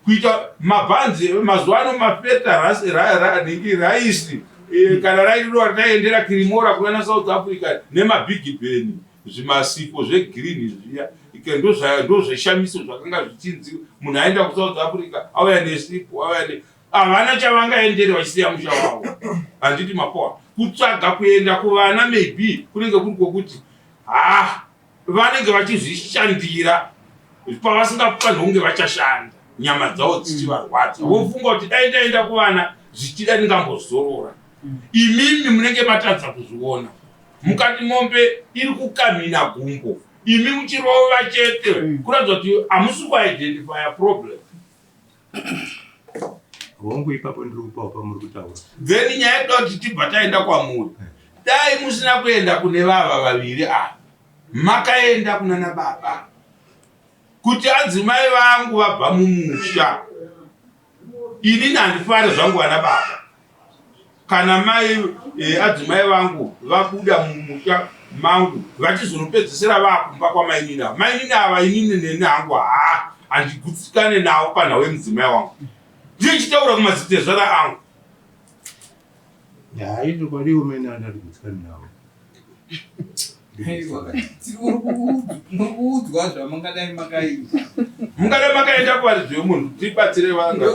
kuita mabhanzi mazuva ano mafeta nhingi raisi kana rairova rataiendera kirimora kunana South Africa nemabhigi bheni zvimasiko zvegreen zviya ndozveshamiso zvakanga zvichinzi munhu aenda kuSouth Africa auya nesipo auya ne havana chavangaendere vachisiya musha wavo. Handiti mapoa kutsvaga kuenda kuvana maybe kunenge kuri kwokuti ha vanenge vachizvishandira pavasingafanirwi kunge vachashanda nyama dzavo dzichivarwadza vofunga kuti dai ndaenda kuvana zvichida ndingambozorora. Imimi munenge matadza kuzviona. Mukati mombe iri kukamhina gumbo imi muchirova chete kuratidza kuti hamusi kuidentifya problem. Hongu ipapo ndiri kupawo pamuri kutaura. Then nyaya yekuda kuti tibva taenda kwamuri, dai musina kuenda kune vava vaviri ava, makaenda kunana baba kuti adzimai vangu vabva mumusha. Inini handifare zvangu vana baba kana mai adzimai vangu vabuda mumusha mangu vachizonopedzisira vakumba kwamainini ava. Mainini ava inini neni hangu haa handigutsikane navo panhau yemudzimai wangu. Ndichitaura kumadzitezvara angu. Hayi chokwadi umene handigutsikane navo. Muri kuudzwa zvamungadai makaita. Mungadai makaenda kuvaridzi vemunhu tibatsire vanga.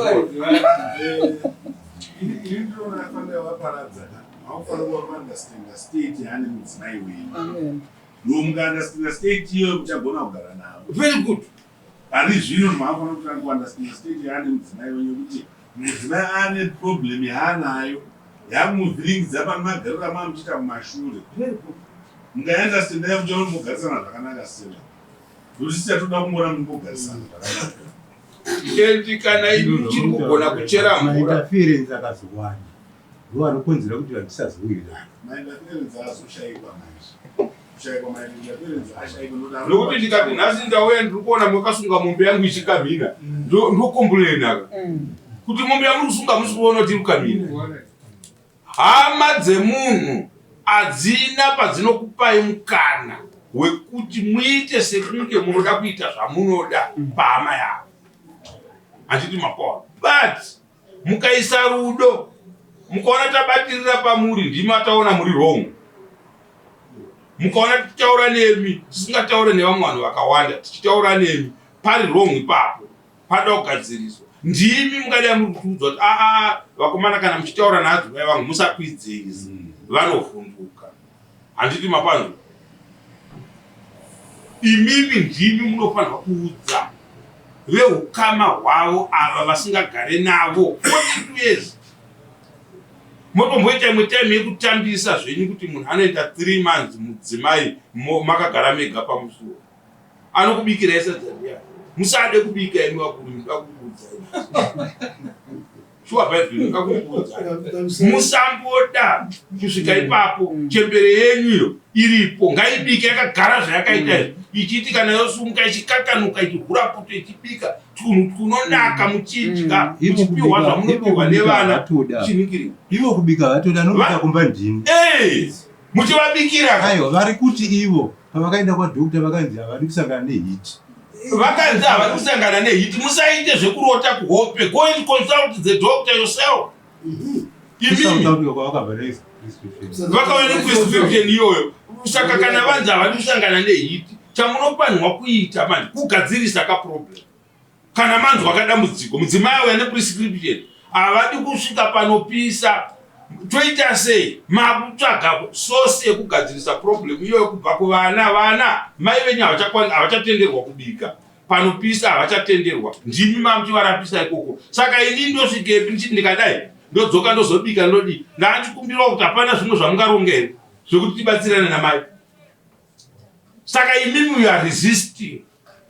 Ini ndinoona fanira vaparadzana. Haufanira kuva understand state yaane mudzimai wenyu. Ndo muka understand state iyoyo muchagona kugara navo. Very good. Pari zvino mafanira kutanga kuunderstand state yaane mudzimai wenyu kuti mudzimai ane problem yaanayo yakumuvhiringidza pane magariro amamuchiita kumashure. Mukaunderstand yacho muchaona mugarisana zvakanaka sei. Nokuti tichatoda kungoona muchingogarisana zvakanaka. And kana imi muchiri kugona kuchera mvura. Mainterference akazowanda ndiwo anokonzera kuti vanhu tisazowirirana. Mainterference azoshaikwa manje. Kushaikwa mainterference ashaikwa nokuti Nokuti ndikati nhasi ndauya ndiri kuona makasunga mombe yangu ichikamhina ndokomplaina ka kuti mombe yamuri kusunga musi kuona kuti iri kukamhina. Hama dzemunhu hadzina padzinokupai mukana wekuti muite sekunge munoda kuita zvamunoda pahama yavo. Handiti mapaona? But mukaisa rudo mukaona tabatirira pamuri ndimi ataona muri wrong. Mukaona tichitaura nemi tisingataure nevamwe vanhu vakawanda tichitaura nemi pari wrong ipapo pada kugadziriswa. Ndimi mungadai muri kutiudza kuti aa vakomana kana muchitaura naadzimai vangu musakwidziriza vanovhunduka. Handiti mapanzwa? Imimi ndimi munofanirwa kuudza veukama hwavo ava vasingagare navo 42 years. Motomboita imwe time yekutambisa zvenyu kuti munhu anoita 3 months mudzimai makagara mega pamusuwo. Anokubikirai sadza ndiyani? Musade kubika imi vakuru ndoda kukuudzai. Shuwa Bhaibheri ndikakukuudzai. Musamboda kusvika ipapo chembere yenyu iyo iripo ngaibike yakagara zvayakaita izvi ichiti kana yosunga ichikakanuka ichihura poto ichibika twunhu twunonaka muchidya muchipiwa zvamunopiwa nevana chinikiri. Ivo kubika vatoda anobika kumba ndini. Muchivabikira. Aiwa vari kuti ivo pavakaenda kwadoctor vakanzi havadi kusangana nehiti. Vakanzi havadi kusangana nehiti. Musaite zvekurota kuhope. Go and consult the doctor yourself. Imimi. South Africa kwavakabva neprescription. Vakauya neprescription iyoyo. Saka kana vanzi havadi kusangana nehiti. Chamunofanirwa kuita manje kugadzirisa kaproblem. Kana manzwa kadambudziko, mudzimai auya neprescription, havadi kusvika panopisa, toita sei? Makutsvaga source yekugadzirisa problem iyoyo kubva kuvana. Vana mai venyu havachatenderwa kubika panopisa, havachatenderwa, ndimi mamuchivarapisa ikoko. Saka ini ndosvikepi ndichiti ndikadai ndodzoka ndozobika ndodii? Ndaachikumbirawo kuti hapana zvimwe zvamungaronga here zvekuti tibatsirane namai. Saka imimi you are resisting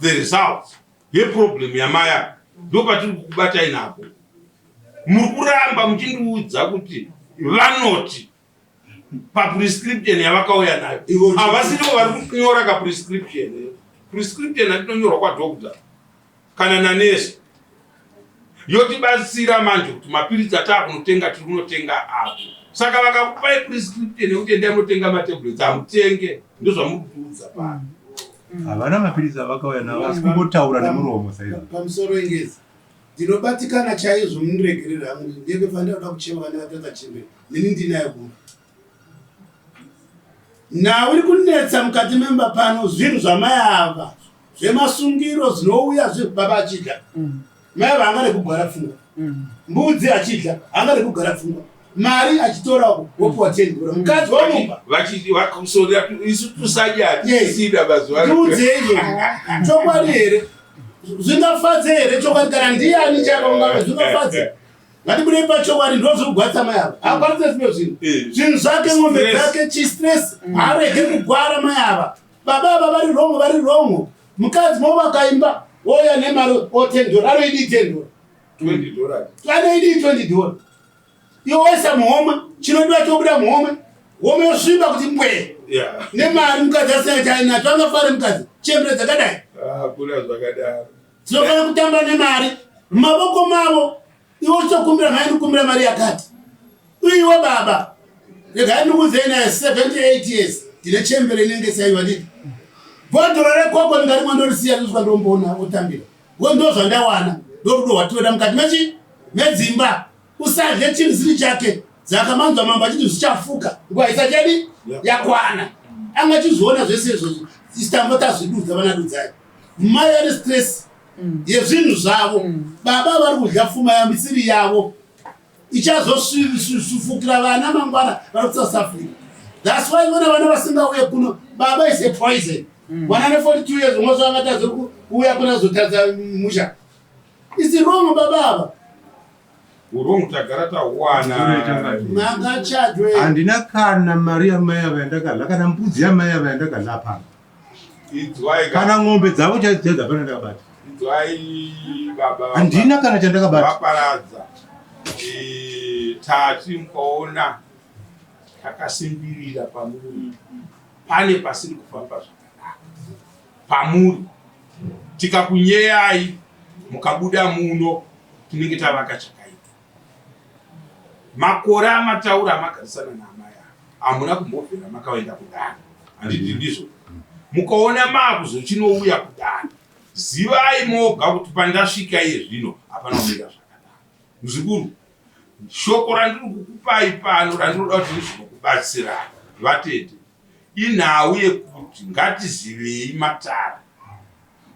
the results yeproblem yamai ava, ndopatiri kukubatai napo. Muri kuramba muchindiudza kuti vanoti paprescription yavakauya nayo havasirivo vari kunyora kaprescription. Prescription handinonyorwa kwadoctor kana nanesi, yotibatsira manje kuti mapiritsi ataakunotenga tiri kunotenga apo. Saka vakakupai prescription yekuti endai munotenga matablets, hamutenge, ndozvamuri kutiudza pano. Havana mapiritsi avakauya nawo, asi kungotaura nemuromo saizvo. Pamusoro ingezi ndinobatikana chaizvo, mundiregerere hangu, ndenge fanira kuchema kana ndakatadza chembere neni ndinayo kumba. Nhau iri kunetsa mukati memba pano zvinhu zvamai ava zvemasungiro zvinouya zve baba achidya, mai ava hanga rekugara pfungwa, mbudzi achidya hanga rekugara pfungwa, mari achitora wopuwa $10 mukadzi womupa. Vachivakusorera isu tusadya tisida mazuva. Ndiudzei izvozvo, chokwadi here? Zvingafadze here chokwadi? Kana ndiyani chako zvingafadze? Ngatibudei pachokwadi, ndozvekugwatsa mai ava. Hakwanise zvimwe zvinhu, zvinhu zvake, ng'ombe dzake, chistress, haarege kugwara mai ava. Baba ava vari wrong, vari wrong. Mukadzi movakaimba ouya nemari o $10, anoidii $10? $20. Anoidii $20? Iwe waisa muhomwe, chinodiwa chobuda muhomwe, homwe yosviba kuti mbwee nemari, mukadzi asina chainacho, angafare mukadzi chembere dzakadai? Hakuna zvakadaro. Dzinofanira kutamba nemari mumavoko mavo. Iwe uchitokumbira mai, ndikumbira mari yakati. Iwe baba, regai ndikuudzei, naye 78 years, ndine chembere inenge saiwa nditi bhodhoro rekoko ndingarimwa ndorisiya, ndosvika ndomboona otambira ngo ndo zvandawana, ndorudo rwatinoda mukati mechi medzimba. Usadye chinhu siri chake. Dzakamanzwa mambo achiti zvichafuka nguva isati yadi yakwana, anga achizviona zvese izvozvo. Isitambo tazvidudza vana dudzai mai vane stress yezvinhu zvavo. Baba vari kudya pfuma yavo isiri yavo, ichazosvufukira vana mangwana vari kuSouth Africa. That's why vona vana vasingauye kuno. Baba is a poison. Mwana ne 42 years umwe zvaangatadze kuuya kuno azotadza musha. Is wrong baba ava. Urong tagara tahuwana. Makachajwe. Handina kana mari yamai ava yandakadla, kana mbudzi yamai ava yandakadla pano. Inzwai ka. Kana ng'ombe dzavo chaidzo chaidzo hapana ndakabata. Inzwai baba. Handina kana chandakabata. Vaparadza. Tati mukaona takasimbirira pamuri, pane pasiri kufamba zvakanaka pamuri, tikakunyeyai mukabuda muno, tinenge tavaka chakaipa. Makore amataura amagarisana naamai ava, hamuna kumbobvira makaenda kudare, handiti ndizvo? Mukaona maakuzochinouya kudare, zivai moga kuti pandasvika iye zvino hapana kumira zvakanaka. Muzukuru, shoko randiri kukupai pano randinoda kuti ndizvinokubatsirai vatete, inhau yekuti ngatizivei matare.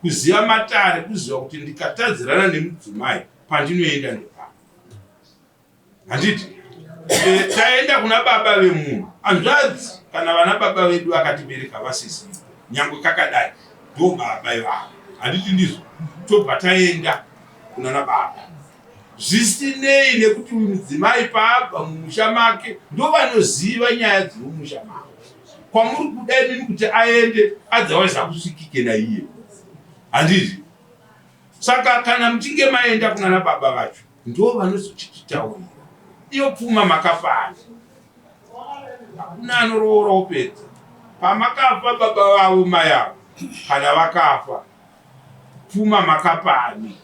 Kuziva matare kuziva kuti ndikatadzirana nemudzimai pandinoenda ndepano, handiti? Taenda kuna baba vemunhu, hanzvadzi, kana vana baba vedu vakatibereka vasisipo, nyangwe kakadai ndo baba ivavo, handiti ndizvo? Tobva taenda kuna nababa, zvisinei nekuti uyu mudzimai paabva mumusha make, ndo vanoziva nyaya dziri mumusha mavo. Kwamuri kuda imimi kuti aende, otherwise hakusvikike naiye, handiti? Saka kana muchinge maenda kuna nababa vacho, ndo vanozochititaurira iyo pfuma makapana. Hakuna anoroora opedza pamakafa baba vavo mai avo, kana vakafa pfuma makapani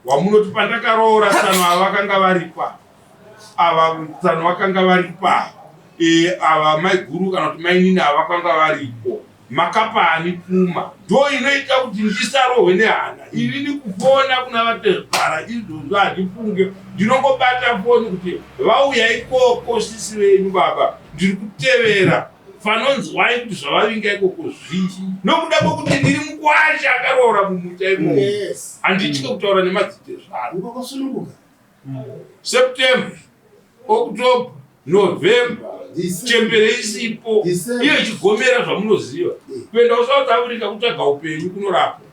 wamunoti pandakaroora tsano ava vakanga varipa, ava tsano vakanga varipa, ava maiguru kana kuti mainini ava vakanga varipo, makapani pfuma. Ndo inoita kuti ndisarohwe nehana inini kufona kuna vatezvara izvozvo handifunge, ndinongobata foni kuti vauya ikoko sisi venyu baba ndiri kutevera. Fanonzwai kuti zvavavinga ikoko zvii nokuda kwekuti ndiri mukwasha akaroora mumuta imomo. Handitye kutaura nemadzitezvara. September, October, November, chembere isipo iyo ichigomera zvamunoziva kuenda kuSouth Africa kutsvaga upenyu kunorapwa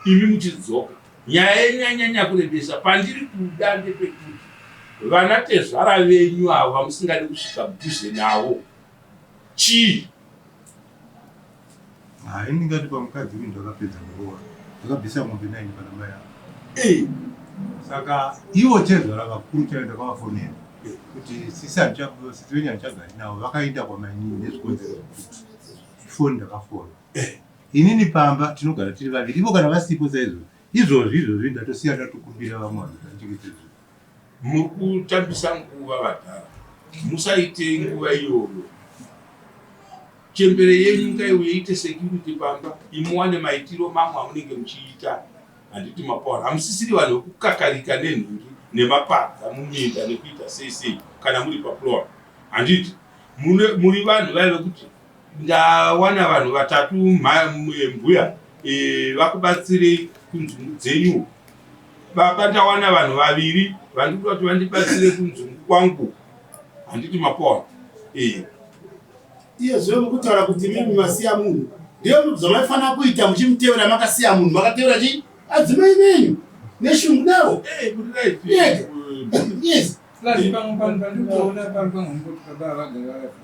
imi muchidzoka. Nyaya yenyu yanyanya kurebesa. Pandiri kuda ndepekuti vana tezvara venyu avo vamusingadi kusvika mudhuze navo chii? Hayi ndingati pamukadzi uyu ndakapedza muroora ndakabvisa mombe naini pana mai avo eh. Saka ivo tezvara vakuru chaivo ndakavafonera kuti sisi sisi venyu handichagari navo vakaenda kwamainini nezvikonzero zvekuti foni ndakafona eh. Inini pamba tinogara tiri vaviri ivo kana vasipo saizvozvo izvozvi izvozvi ndatosiya ndatokumbira vamwe vanhu vandichengetedze Muri kutambisa nguva vadhara, musaite nguva iyoyo. Chembere yenyu ngaiuye iite security pamba imuwane maitiro mamwe amunenge muchiita. Handiti mapaona hamusisiri vanhu vekukakarika nenhingi nemapadza muminda nekuita sei sei kana muri paploa. Handiti muri vanhu vaya vekuti Ndawana vanhu vatatu mbuya e, vakubatsirei kunzungu dzenyu. Baba ndawana vanhu vaviri vandikuda kuti vandibatsire kunzungu kwangu. Handiti mapona. E. Iye zvino mukutaura kuti mimi masiya munhu ndiyo zvamaifanira kuita muchimutevera makasiya munhu makatevera chii adzimai venyu neshungu navo. Eh, yes. Plus pamwe panhu pandikutoona pari pangongoti baba havagari vakafa.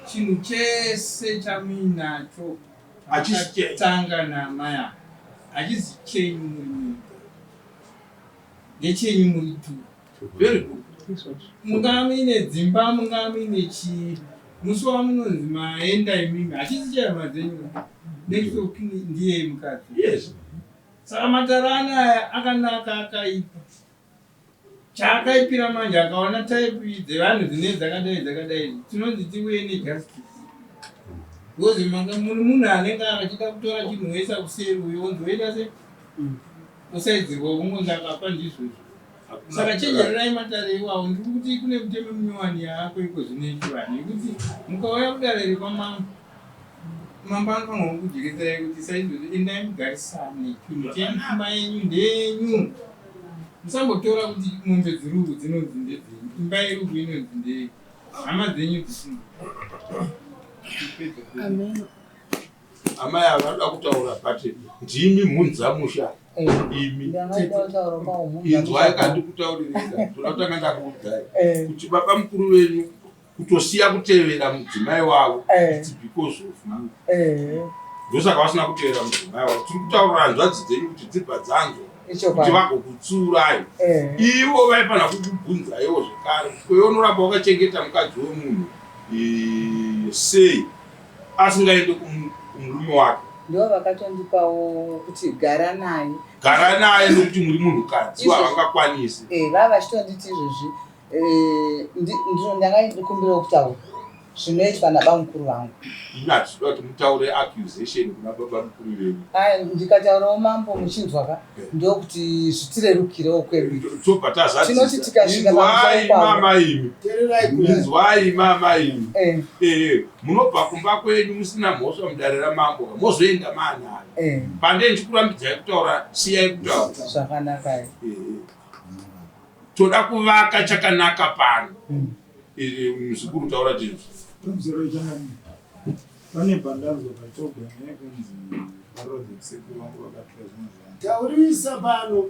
Chinhu chese chamuinacho Hachisi chenyu. tanga naamai ava hachizi chenyu muri mega. Ndechenyu muri two. Very good. Mungaa muine dzimba mungaa muine chii musi wamunonzi maenda imimi hachisi chehama dzenyu. Next of kin ndiye mukadzi. Yes. Saka matare anaya akanaka akaipa. Chaakaipira manje akaona type dzevanhu dzine dzakadai dzakadai tinonzi tiuye nejustice. Because manga muri munhu anenge achida kutora chinhu woisa kuseri uyo wonzi woita se usaidzirwa kungonzi akapa ndizvozvo. Saka chenjererai matare iwawo ndiri kuti kune mutemo munyowani yaako iko zvino yechivanhu yekuti mukauya kudare rekwamambo Mambo anofanirwa kukujekeserai kuti saizvozvo endai mugarisane chinhu chenyu pfuma yenyu ndeyenyu musambotora kuti mombe dziri uku dzinonzi ndedzenyu imba iri uku inonzi ndei hama dzenyu dzisina. Amen. Amai ava vanoda kutaura but ndimi mhunza musha Eh, imi ndangada kutaura kwaumhunza inzwai musha. kandikutauririka toda kutanga ndakuudzai Eh. kuti baba mukuru venyu kutosiya kutevera mudzimai wavo Eh. it's because of you Eh, ndosaka vasina kutevera mudzimai wavo tiri kutaurira hanzvadzi dzenyu kuti dzibva dzanzwa kuti ichokwadi. vagokutsiurai Eh, ivo vaifanira kukubvunzaiwo zvekare kuti koiwe unoramba wakachengeta mukadzi wemunhu eh, sei asingaende kumurume wake ndivo vakatondipawo kuti gara naye gara naye nokuti muri munhukadzi Izvozvo. havangakwanisi Eh, vava vachitonditi izvozvi Eh, ndanga ndikumbirawo kutaura zvinoitwa nabamukuru vangu. Ini hatitoda kuti mutaure accusation kuna baba mukuru venyu. Aya, ndikataurawo mambo muchinzwa ka ndokuti zvitirerukirewo kwedu. Tobva tazadzisa. Tinoti tikasvika Inzwai pamusoro pavo. mama imi. Teererai kudai. Inzwai mama imi. Eh, Eh, munobva kumba kwenyu musina mhosva mudare ramambo ka, mozoenda maanayo. eh, Pandei ndichikurambidzai kutaura, siyai kutaura. zvakanaka. Eh, toda kuvaka chakanaka pano. Eh, muzukuru taura tinzwe. Pamusoro changamire. Pane pandanzwa pachogwa nyaya yekunzi varoodza sekuru vangu vakatora zvinhu zvangu. Taurisa pano.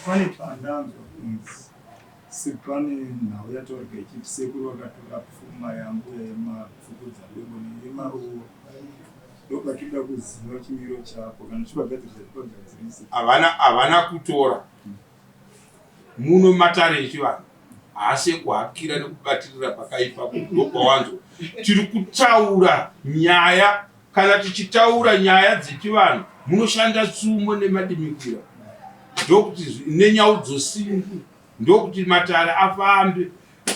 Pane pandanzwa kunzi sepane nhau yataurika ichiti sekuru vakatora pfuma yambuya yemapfukudza demo neyemaruwa. Ndopatinoda kuziva chimiro chako kana chipagadzirisa chipagadzirise. Havana havana kutora. Muno matare echivanhu haasi ekuhakira nekubatirira pakaipa ndokwawanzwa. Tiri kutaura nyaya kana tichitaura nyaya dzechivanhu munoshanda tsumo nemadimikira ndokuti nenyaudzosingwi ndokuti matare afambe.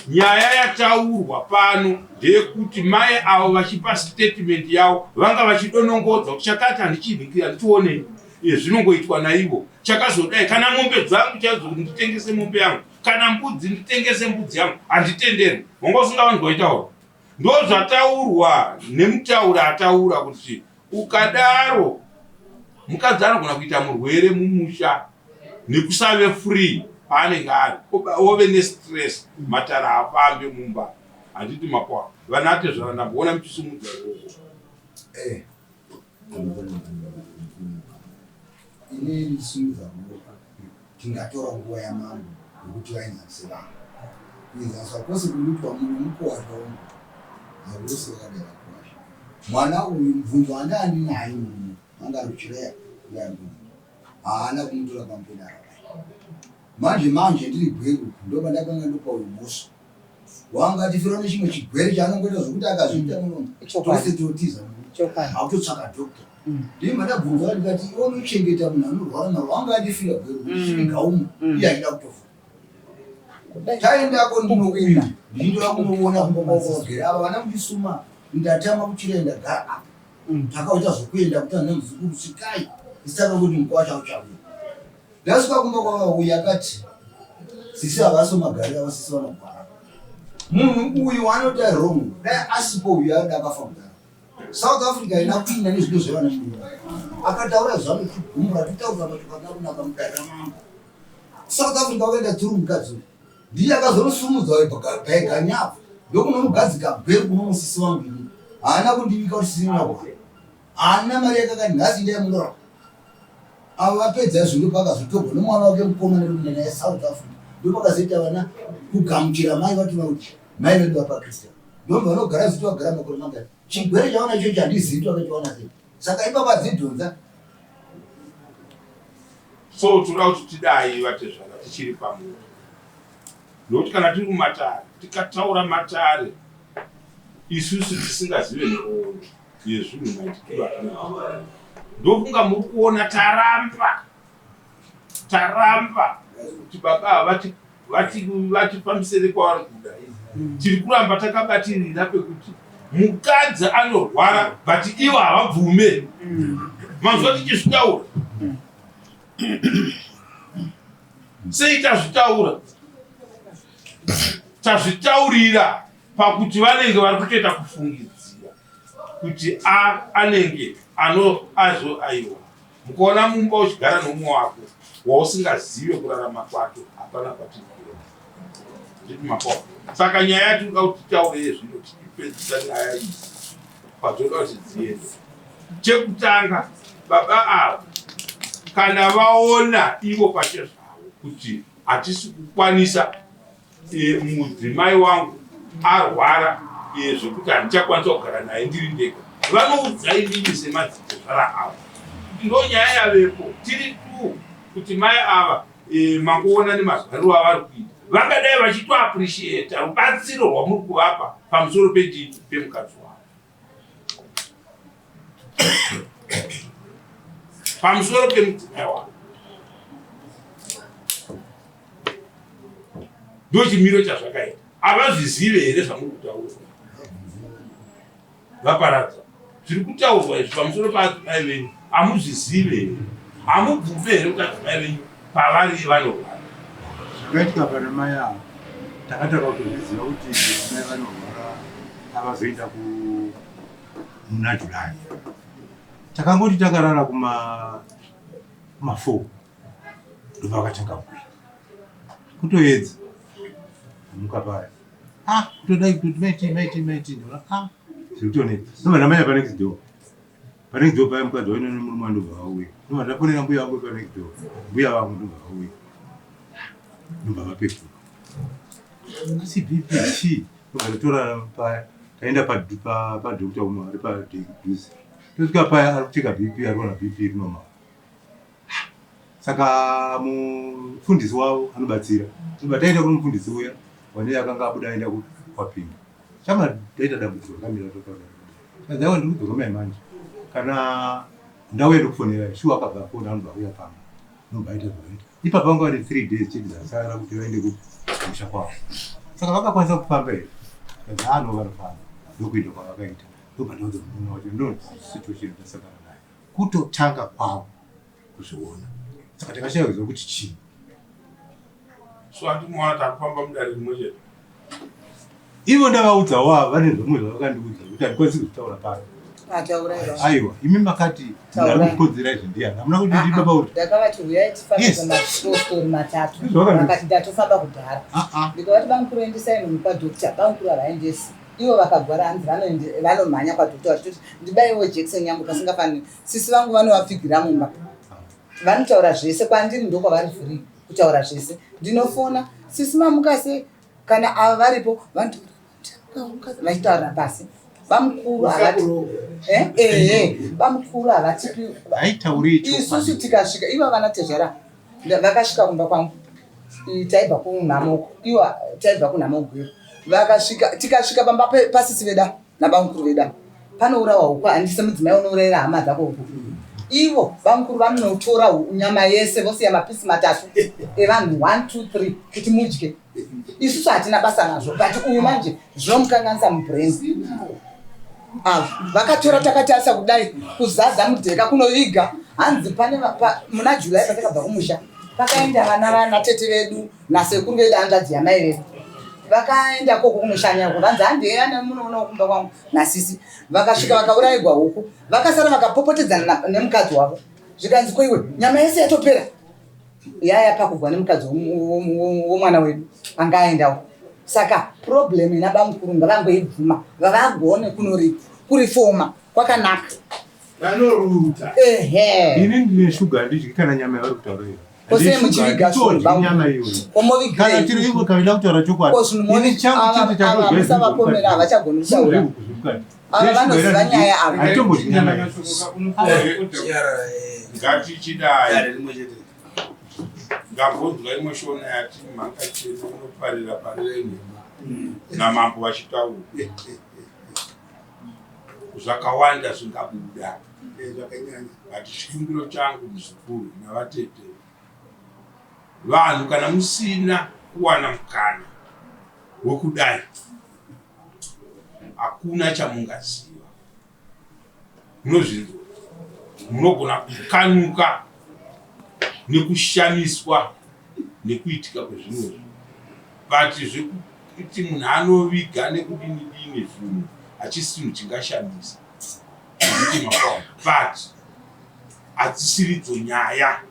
Nyaya yataurwa pano ndeyekuti mai avo vachipa statement yavo vanga vachidonongodza kuti chakati handichivhikiri handichionei eh, zvinongoitwa naivo chakazodai kana mombe dzangu chaidzo kuti nditengese mombe yangu Kana mbudzi nditengese mbudzi yangu handitenderwi. Wanga usingavanzwa vachitaura. Ndozvataurwa nemutauri ataura kuti ukadaro mukadzi anogona kuita murwere mumusha nekusave free paanenge ari ove nestress matara afambe mumba handiti mapoa vana atezvara ndamboona muchisimudza ruoko eh. Ini ndichisimudza ruoko tingatora nguva yamambo yekuti vaenzanise vanhu. Kuenzaniswa kwose kuri kuitwa muno mukuwasha wangu harusi wakadai vakuwasha. Mwana uyu mubvunzo wanda andinaye murume anga ari kuchireya uye ari kuno haana kumutora pamupedaro manje manje ndiri gweru ndopandakanga ndopa uyu mhosva wanga atifira nechimwe chigwere chaanongoita zvokuti akazviita muno tose totiza akutotsvaka doctor mm. ndii mandabvunza ndikati iwe unochengeta munhu anorwara naro wanga atifira gweru mm. gaumu mm. iye achida kutofa taendako ndinokuinda ndindoda kunoona kumbomaogere ava vana muchisuma ndatama kuchira ndagara apa takaita zvokuenda kutana nemuzukuru svikai isitaka kuti mukwasha uchauya Ndasvika kumba kwavauya akati sisi havaso magariro avo sisi vanogwara. Munhu uyu waanoti ari wrong dai asipo uyu aida akafa kudhara. South Africa haina kuinda nezvido zvevana murume. Akataura zvanotigumbura titaura mashoko asina kunaka mudare ramambo. South Africa wakaenda through mukadzi uyu. Ndiye akazonosumudza uyu paiganyabvu ndokunomugadzika gweru kunomusisi wangu ini. Haana kundivika kuti sisi ndinogwara. Haana mari yakakati nhasi ndai munorapa. Avo vapedza izvo ndopakazotorwa nomwana wake mukomana ndokuenda naye South Africa. Ndopakazoita vana kugamuchira mai vacho vakuti mai vedu vapaKristian. Ndomba vanogara ziti vagara makore mangani. Chigwere chaona ichocho handizivi kuti vakachiwana sei. Saka ipapa dzidhonza. So tinoda kuti tidai vatezvara tichiri pamoto. Nokuti kana tiri kumatare tikataura matare isusu tisingazive nhoroondo yezvinhu maitikiro atinoita ndofunga muri kuona taramba taramba kuti baba ava vatifambisere kwavari kuda tiri kuramba takabatirira pekuti mukadzi anorwara but ivo havabvume manzwa tichizvitaura sei tazvitaura tazvitaurira pakuti vanenge vari kutoita kufungidzira kuti a anenge ano azo aiwa mukaona mumba uchigara nomumwe wako wausingazive kurarama kwake hapana kwatinoenda nditi makona saka nyaya yatinoda kuti titaure yezvino tichipedzisa nyaya iyi kwatoda kuti dziende chekutanga baba ava kana vaona ivo pachezvavo kuti hatisi kukwanisa e, mudzimai wangu arwara e, zvekuti handichakwanisa kugara naye ndiri ndega vanoudza inini semadzitezvara avo kuti ndo nyaya yavepo tiri tu kuti mai ava e, mangoona nemazvariro avari kuita vangadai vachitoapreciata rubatsiro rwamuri kuvapa pamusoro pechii pemukadzi wavo pamusoro pemudzimai wavo ndochimiro chazvakaita havazvizive here zvamuri kutaura vaparadza zviri kutaurwa izvi pamusoro paadzimai venyu hamuzvizive here hamubvume here kuti adzimai venyu pavari vanorwara zvakaitika pana mai ava takatanga kutozviziva kuti mai vanorwara avazoenda muna july takangoti takarara kuma kuma four ndopakatanga kuita kutoedza muka paya ah kutodai kutoti maiti maiti maiti ndona ah zviri kutonetsa ndobva ndamanya panext door panext door paya mukadzi waino nemurume wandobva vauya ndobva ndafonera mbuya vangu panext door mbuya vangu ndobva vauya ndobva vapepuka asi bp chii ndobva ndatora paya taenda padokta umwe ari padhuze tosvika paya ari kucheka bp ari kuona bp iri normal saka mufundisi wavo anobatsira tobva taenda kuno mufundisi uya wane akanga abuda aenda kwapinda chama taita dambudziko rakamira totaaiwa ndiri kudzoka mai manje kana ndauya ndokufonera shuwa akabva afona anobva auya pamba nobva aita zvaita ipapa vanga vari three days chete dzasara kuti vaende kumusha kwavo saka vakakwanisa kufamba here ano vanofamba ndokuenda kwavakaita ndobva ndaudza murume wacho ndo situation yandasangana nayo kutotanga kwavo kuzviona saka takashaya kuziva kuti chii So handimoona takufamba mudare rimwe chete. Ivo ndavaudzawo ava vane zvimwe zvavakandiudza kuti handikwanisi kuzvitaura pano. Aiwa, imi makati munhu ari kukodzera izvi ndiyani? Hamuna kuti ndi baba uri. Ndakavati huyai tifambe pamaspostori matatu. Vakati ndatofamba kudhara. Ndikavati bamukuru endesai munhu kwadoctor, bamukuru havaendesi. Ivo vakagwara hanzi vanomhanya kwadoctor vachitoti ndibaiwo jekiseni yangu pasingafaniri. Sisi vangu vanovapfigira mumba. Vanotaura zvese kwandiri ndokwavari free kutaura zvese. Ndinofona sisi mamuka sei kana ava varipo vachitaurira pasi bamukuru havati eh, eh, eh, bamukuru havatipi isusu tikasvika ivo vana tezvara vakasvika kumba kwangu taibva kunhamo ivo taibva kunhamo gweru vakasvika tikasvika pamba pasisi veda nabamukuru veda panourawa huku handise mudzimai unourayira hama dzako huku ivo bamukuru vanotora nyama yese vosiya mapisi matatu evanhu 1 2 3 kuti mudye isusu hatina basa nazvo but uyu manje zvinomukanganisa mubrain avo vakatora takatarisa kudai kuzadza mudheka kunoviga hanzi pane muna july patakabva kumusha pakaenda vana vana tete vedu nasekuru vedu hanzvadzi yamai vedu vakaenda koko kunoshanya uko vanzi handei ana munoona kumba kwangu nasisi vakasvika vakaurayigwa huku vakasara vakapopotedzana nemukadzi wavo zvikanzi koiwe nyama yese yatopera yaya pakugwa nemukadzi womwana wedu anga aendawo saka problem ina bamukuru ngavangoibvuma vavagone kurifoma kwakanaka vanoruta ehe ini ndine shuga handidyi kana nyama yavari kutaura iyo Kose muchiviga shuga nyama iyoyo kana tiri ivo kavida kutaura chokwadi ini changu chete chandosavapomera havachagoni kutaura ava vanoziva nyaya ava handitombodyi nyama iyo ngatichidai ndambonzwa imwe shona yati mhanga chena unoparira parira inhema namambo vachitaura Zvakawanda zvingabuda but chikumbiro changu muzukuru navatete vanhu kana musina kuwana mukana wekudai hakuna chamungaziva munozvinzwa munogona kukanuka nekushamiswa nekuitika kwezvimwe zvinhu but zvekuti munhu anoviga nekudini dini zvinhu hachisi chinhu chingashamisa nekuti makwao but hadzisiridzo nyaya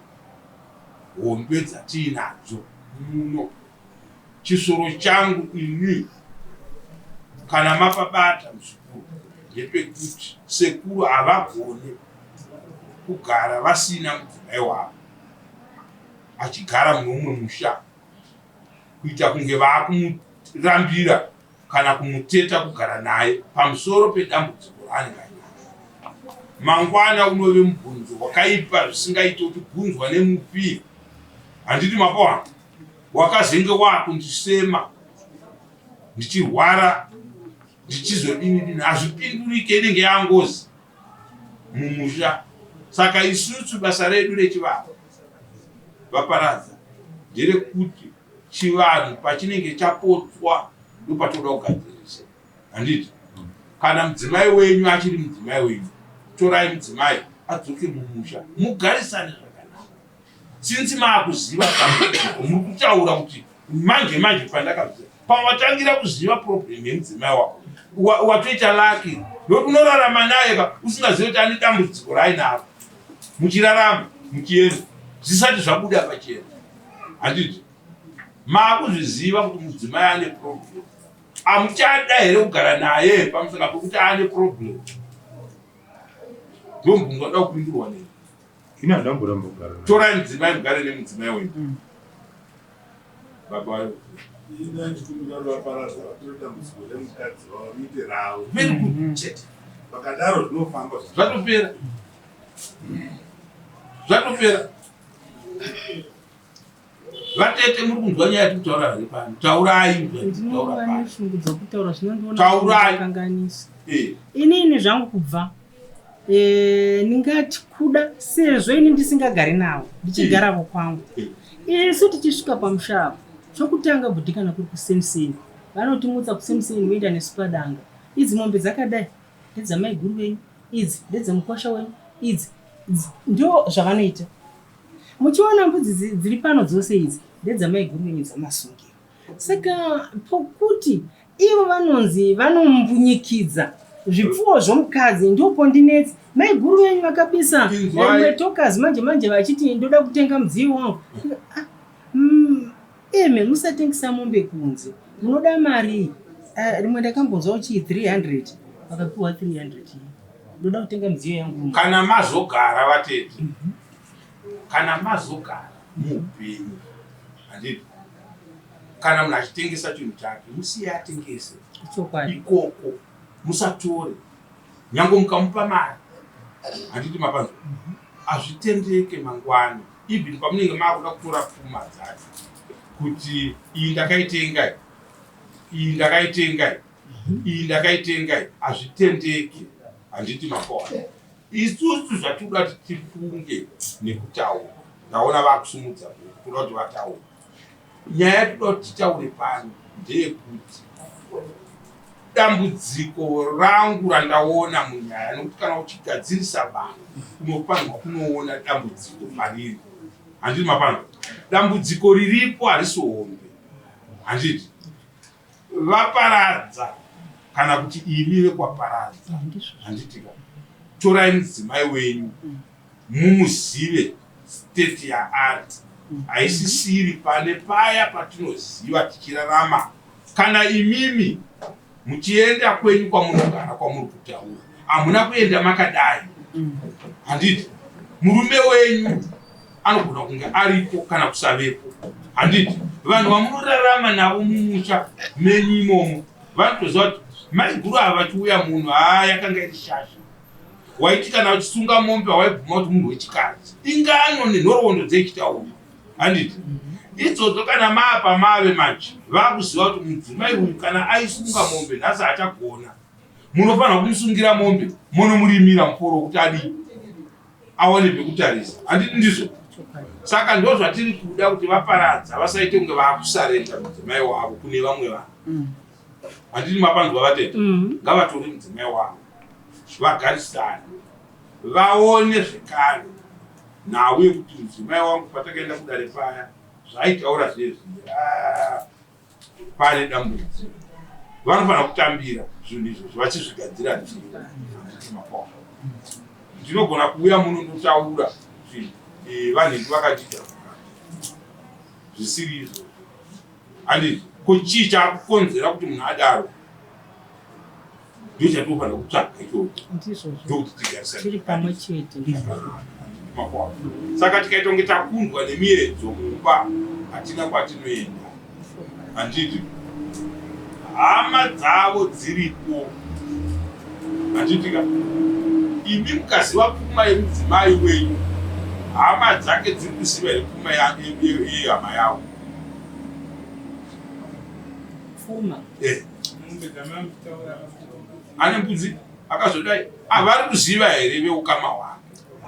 hombe dzatiinadzo muno Chisoro changu ini kana mapabata muzukuru ndepekuti sekuru havagone kugara vasina mudzimai wavo achigara mune umwe musha kuita kunge vaakumurambira kana kumuteta kugara naye pamusoro pedambudziko raanenge ainaro. Mangwana unove mubvunzo wakaipa zvisingaite uchibvunzwa nemupi handiti mapoana Wakazenge wakundisema ndichirwara ndichizodini dini hazvipindurike inenge yangozi mumusha saka isusu basa redu rechivanhu vaparadza nderekuti chivanhu pachinenge chapotswa ndopatoda kugadzirisa handiti kana mudzimai wenyu achiri mudzimai wenyu torai mudzimai adzoke mumusha mugarisane zvakanaka Since maakuziva dambudziko muri kutaura kuti manje manje pandakaziva pawatangira kuziva problem yemudzimai wako watoita laki nokuti unorarama naye ka usingazivi kuti ane dambudziko raainaro muchirarama muchienda zvisati zvabuda pachena handiti maakuzviziva kuti mudzimai ane problem amuchada here kugara naye pamusaka pekuti ane problem ndomubvunzo wada kupindurwa nei Ini handamboramba kugara naye. Torai mudzimai mugare nemudzimai wenyu. Mm. Baba vayo. Ini andikumbira vaparadza vatore dambudziko remukadzi wavo riite ravo. Very good. Mm-hmm. Chete. Vakadaro zvinofamba. Zvatopera. Zvatopera. Vatete muri kunzwa nyaya yatiri kutaura here pano? Taurai. Ndinova neshungu dzokutaura zvinondiona Taurai. kanganisa. Eh. Inini zvangu kubva eh, ndingati kuda sezvo ini ndisingagari navo ndichigaravo kwangu. Isu tichisvika pamusha apo chokutanga bhudhi kana kuri kusemuseni vanotimutsa kusemuseni voenda nesu padanga. Idzi mombe dzakadai ndedzamaiguru venyu, idzi ndedzemukwasha wenyu, idzi ndo zvavanoita. Muchiona mbudzi dziri pano dzose idzi Ndedzamaiguru venyu dzamasungiro. Saka pokuti ivo vanonzi vanombunyikidza zvipfuwo zvomukadzi ndopondinetsa. Maiguru venyu vakabisa rimwe tokazi manje manje vachiti ndoda kutenga mudziyo wangu. Ah, eme musatengesa mombe kunze munoda marii? Ah, rimwe ndakambonzwa uchii 300 vakapiwa 300 ndoda kutenga midziyo yangu. Kana mazogara vatete, kana mazogara muupenyu handiti kana munhu achitengesa chinhu chake musiye atengese ikoko musatore nyange mukamupa mari handiti mapanzwa hazvitendeke mangwana even pamunenge maakuda kutora pfuma dzacho kuti iyi ndakaitenga iyi ndakaitenga iyi ndakaitenga hazvitendeke handiti mapaona isusu zvatinoda kuti tifunge nekutaura ndaona vakusumudza kuda kuti vataure nyaya yatinoda kuti titaure pano ndeyekuti dambudziko rangu randaona munyaya nokuti kana uchigadzirisa vanhu unofanirwa kunoona dambudziko pariri handiti mapano dambudziko riripo harisi hombe handiti vaparadza kana kuti imi vekwaparadza handitika torai mudzimai wenyu mumuzive state yaari haisisiri pane paya patinoziva tichirarama kana imimi muchienda kwenyu kwamunogara kwamuri kutaura hamuna kuenda makadai handiti murume wenyu anogona kunge aripo kana kusavepo handiti vanhu vamunorarama navo mumusha menyu imomo vanotoziva kuti maiguru ava vachiuya munhu haa yakanga iri shasha waiti kana vachisunga mombe waibvuma kuti munhu wechikadzi ingano nenhoroondo dzechitaura handiti idzodzo kana maapa mave manje vakuziva kuti mudzimai uyu kana aisunga mombe nhasi achagona munofanira kumusungira mombe monomurimira muforo wekuti adii awane pekutarisa handiti ndizvo saka ndo zvatiri kuda kuti vaparadza vasaite kunge vakusarenda mudzimai wavo kune vamwe vanhu mm. handiti mapanzwa vatete mm. ngavatore mudzimai wavo vagarisane vaone zvekare nhau yekuti mudzimai wangu patakaenda kudare paya zvaaitaura zviye zviye ah, pane dambudziko vanofanira kutambira zvinhu izvozvo vachizvigadzira nzira ndinogona kuuya muno ndotaura zvinhu eh, vanhingi vakadida zvisiri izvozvo handizvo ko chii chakukonzera kuti munhu adaro ndochatinofanira kutsvaga ichocho ndokuti tigarisane pamwe chete saka tikaita kunge takundwa nemiedzo mumba hatina kwatinoenda handiti hama dzavo dziripo handitika imi mukaziva pfuma yemudzimai wenyu hama dzake dziri kuziva here pfuma yehama yavo pfuma eh. ane mbudzi akazodai avari ah, kuziva here veukama hwake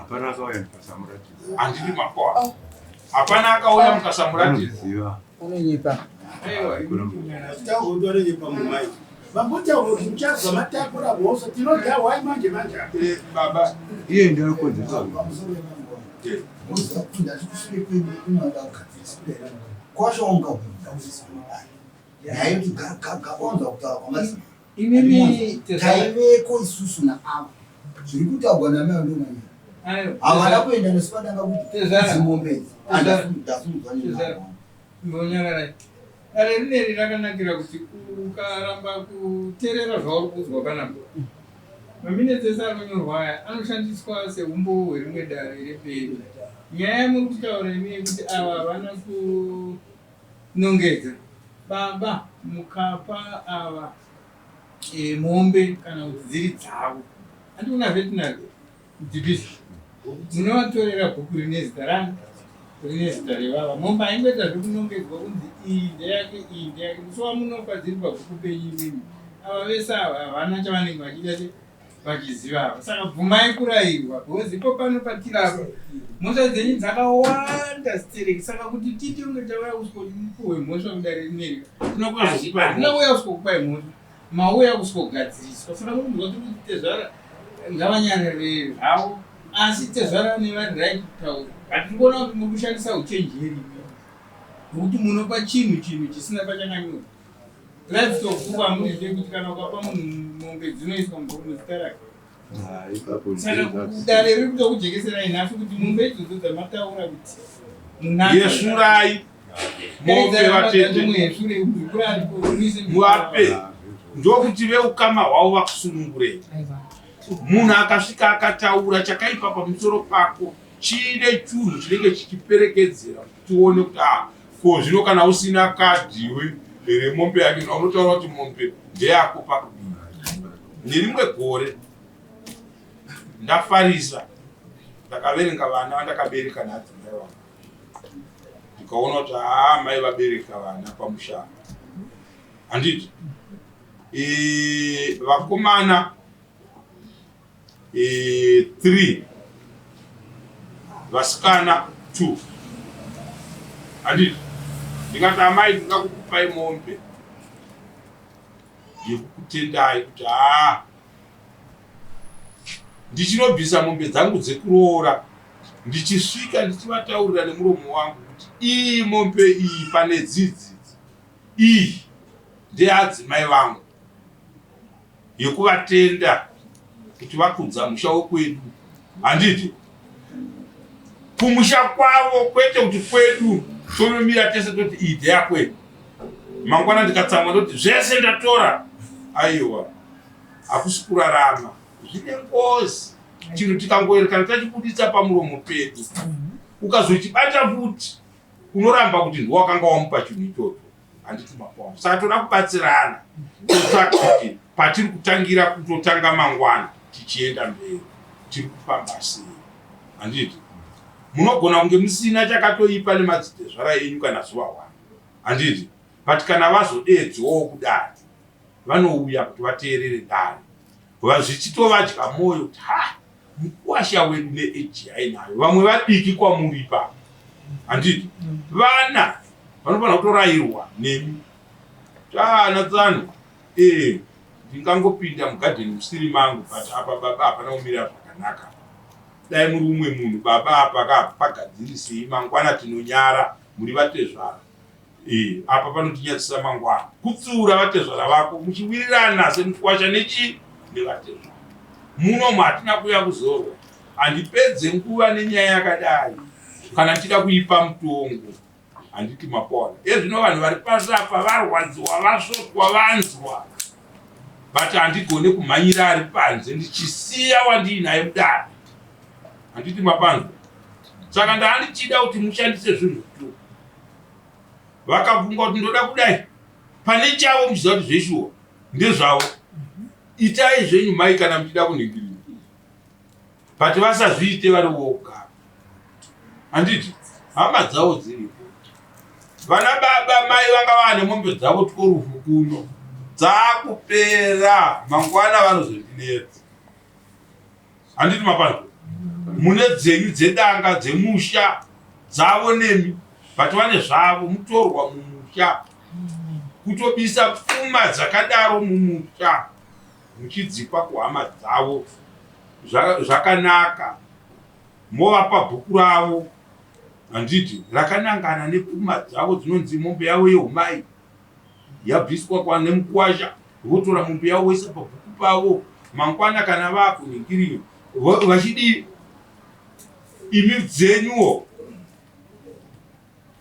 hapana akauya mukasamuratidza handidi makoa hapana akauya mukasamuratidza unonyepa vambotaura kuti muchabva matakura mhosva tinoda hwai manje manje eh, baba iye ndinokodzesa kwashaonga nyaya yekuti gagaonza kutaura kwamadzimai Imimi taiveko isusu naavo zviri kutaurwa namai ndomanyira havana kuenda nesu padanga kuti dzimombe idzi andasumudzwa nembonyararai dare rineri rakanakira kuti ukaramba kuterera zvauri kuudzwa panapa maminetsi ese anonyorwa aya anoshandiswa seumbowo hwerimwe dare reperi nyaya yamuri kutaura imi yekuti ava havana kunongedza Baba mukapa ava e, mombe kana kuti dziri dzavo handi kuna veterinary mudhibhisi munovatorera bhuku rine zita rangu rine zita revava mombe haingoita zvekunongedzwa kunzi iyi ndeyake iyi ndeyake musi wamunopa dziri pabhuku penyu imimi ava vese ava havana chavanenge vachiita se vachiziva ava saka bvumai kurayirwa because ipo pano patirapa mhosva dzenyu dzakawanda zitereki saka kuti titi unge tauya kusvika kuti mupuhwe mhosva kudare rineri hatina kuuya kusvika kupai mhosva mauya kusvika kugadziriswa saka munhu kuti kuti tezvara ngavanyarare zvavo asi tezvara nevari right kutaura hatiri kuona kuti muri kushandisa uchenjeri. Nokuti munopa chinhu chinhu chisina pachakanyorwa. Livestock book hamuzive kuti kana ukapa munhu mombe dzinoiswa muzita rake. Saka dare riri kuda kujekeserai nhasi kuti mombe idzodzo dzamataura kuti munadzo. Yesvurai mombe vatete muvape ndokuti veukama hwavo vakusunungurei. Munhu akasvika akataura chakaipa pamusoro pako chiine chunhu chinenge chichiperekedzera kuti tione kuti ah, ko zvino kana usina kadhiwe remombe yake unotaura kuti mombe ndeyako pakudii. Nerimwe gore ndafarisa ndakaverenga vana vandakabereka naadzimai vangu ndikaona kuti haa mai vabereka vana pamusha handiti e, vakomana e, 3 vasikana 2 handiti ndikati amai ndinoda kukupai mombe yekukutendai kuti haa ndichinobvisa mombe dzangu dzekuroora ndichisvika ndichivataurira nemuromo wangu kuti iyi mombe iyi pane dzidzi iyi ndeadzimai vangu yekuvatenda kuti vakudza musha wekwedu handiti kumusha kwavo kwete kuti kwedu tonomira tese toti iyi ndeyakwedu mangwana ndikatsamwa ndoti zvese ndatora aiwa hakusi kurarama zvine ngozi chinhu tikangoerekana tachibuditsa pamuromo pedu ukazochibata futi unoramba kuti ndiwo wakanga wamupa chinhu ichocho handiti makwamo saka toda kubatsirana totsvaka kuti patiri kutangira kutotanga mangwana tichienda mberi tiri kufamba sei handiti munogona kunge musina chakatoipa nemadzitezvara enyu kana zuva one handiti but kana vazodeedzwawo kudare vanouya kuti vateerere dare zvichitovadya mwoyo kuti ha mukuwasha wedu neeji yainayo vamwe vadiki kwamuri ipapo handiti vana vanofanira kutorayirwa nemi taana tsano ee ndingangopinda mugadheni musiri mangu but apa baba hapana kumira zvakanaka dai muri umwe munhu baba apa ka pagadzirisei mangwana tinonyara muri vatezvara Eh, apa panotinyadzisa mangwana kutsiura vatezvara vako muchiwirirana semukwasha nechi nevatezvara muno hatina kuya kuzorwa handipedze nguva nenyaya yakadai kana ndichida kuipa mutongo handiti mapona ezvino vanhu vari pasi apa varwadziwa vasvotwa vanzwa but handigone kumhanyira ari panze ndichisiya wandiinaye mudare handiti mapanzwa saka ndaandichida kuti mushandise zvinhu zvituku vakafunga kuti ndoda kudai pane chavo muchiziva kuti zveshuwa ndezvavo itai zvenyu mai kana muchida kunhingirira but vasazviite vari voga handiti hama dzavo dziripo vana baba mai vanga vane mombe dzavo tworufu kuno dzakupera mangwana vanozondinetsa handiti mapanzwa mune dzenyu dzedanga dzemusha dzavo nemi but vane zvavo mutorwa mumusha kutobisa pfuma dzakadaro mumusha muchidzipa kuhama dzavo zvakanaka movapa bhuku ravo handiti rakanangana nepfuma dzavo dzinonzi mombe yavo yeumai yabviswa kwa nemukwasha votora mombe yavo voisa pabhuku pavo mangwana kana vakuningiriyo vachidii imi dzenyuwo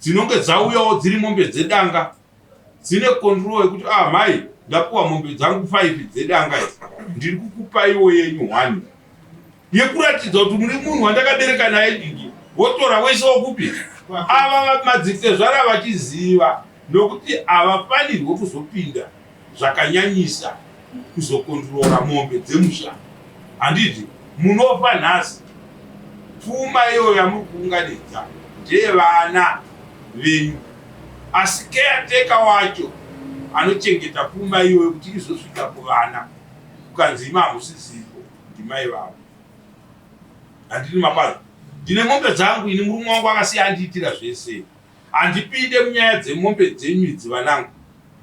dzinonge dzauyawo dziri mombe dzedanga dzine control yekuti ah mai ndapuwa mombe dzangu 5 dzedanga idzi ndiri kukupaiwo yenyu one yekuratidza kuti muri munhu wandakabereka naye ndingi wotora wese wokupi ava madzitezvara vachiziva nokuti havafanirwe kuzopinda zvakanyanyisa kuzokondrora mombe dzemusha handiti munofa nhasi pfuma iyoyo yamuri kuunganidza ndeyevana venyu asi caretaker wacho anochengeta pfuma iyoyo kuti izosvika kuvana kukanzi imi hamusisipo ndimai vavo handini mapazi ndine mombe dzangu ini murume wangu akasiya andiitira zvese handipinde munyaya dzemombe dzenyu idzi vanangu